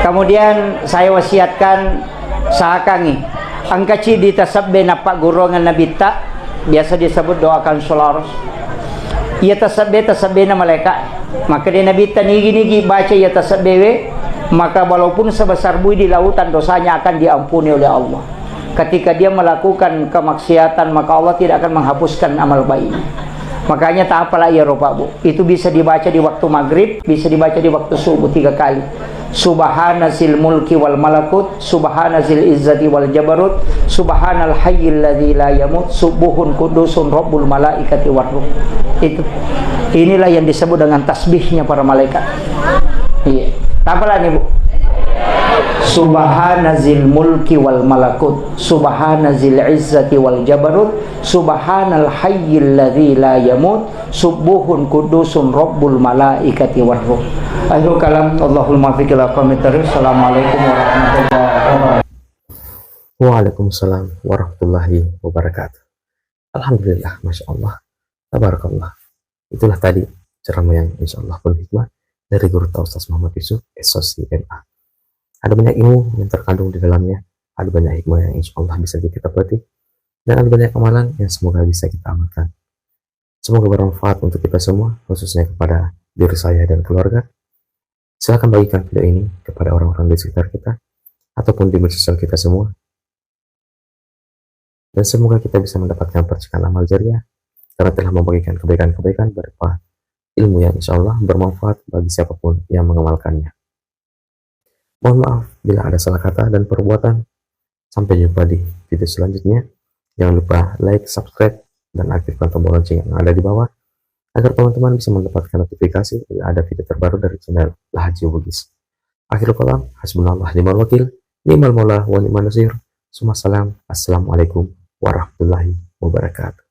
Kemudian saya wasiatkan sakangi engka cidi tasabbe nappa gurungan nabitta biasa disebut doakan solaros. Iya tasabbe, tasabbena malaika. Maka dia Nabi tanigi-nigi baca iya tasabbe we, maka walaupun sebesar bui di lautan dosanya akan diampuni oleh Allah. Ketika dia melakukan kemaksiatan, maka Allah tidak akan menghapuskan amal baiknya. Makanya tak apalah iya ropa bu. Itu bisa dibaca di waktu maghrib, bisa dibaca di waktu subuh tiga kali. Subhana zil mulki wal malakut, subhana zil izzati wal jabarut, subhanal hayyil ladzi la yamut, subuhun kudusun rabbul malaikati war ruh. Itu. Inilah yang disebut dengan tasbihnya para malaikat. Iya. Tapalah nih, Bu? Subhana zil mulki wal malakut, subhana zil izzati wal jabarut, subhanal hayyil ladzi la yamut, Subbuhun kudusun rabbul malaikati war ruh. Akhirul kalam, Allahul muwaffiq ila aqwamit thariq. Assalamualaikum warahmatullahi wabarakatuh. Waalaikumsalam warahmatullahi wabarakatuh. Alhamdulillah, Masya Allah. Tabarakallah. Itulah tadi ceramah yang insya Allah penuh hikmah dari Guru Ustaz Muhammad Yusuf, S O C M A. Ada banyak ilmu yang terkandung di dalamnya, ada banyak hikmah yang insya Allah bisa kita petik, dan ada banyak amalan yang semoga bisa kita amalkan. Semoga bermanfaat untuk kita semua, khususnya kepada diri saya dan keluarga. Silahkan bagikan video ini kepada orang-orang di sekitar kita, ataupun di media sosial kita semua. Dan semoga kita bisa mendapatkan percikan amal jariah karena telah membagikan kebaikan-kebaikan berupa ilmu yang insya Allah bermanfaat bagi siapapun yang mengamalkannya. Mohon maaf bila ada salah kata dan perbuatan. Sampai jumpa di video selanjutnya. Jangan lupa like, subscribe, dan aktifkan tombol lonceng yang ada di bawah agar teman-teman bisa mendapatkan notifikasi bila ada video terbaru dari channel Lahaji Bugis. Akhirul kalam, hasbunallah ni'mal wakil, ni'mal maula wa ni'man nasir. Summa salam. Assalamualaikum warahmatullahi wabarakatuh.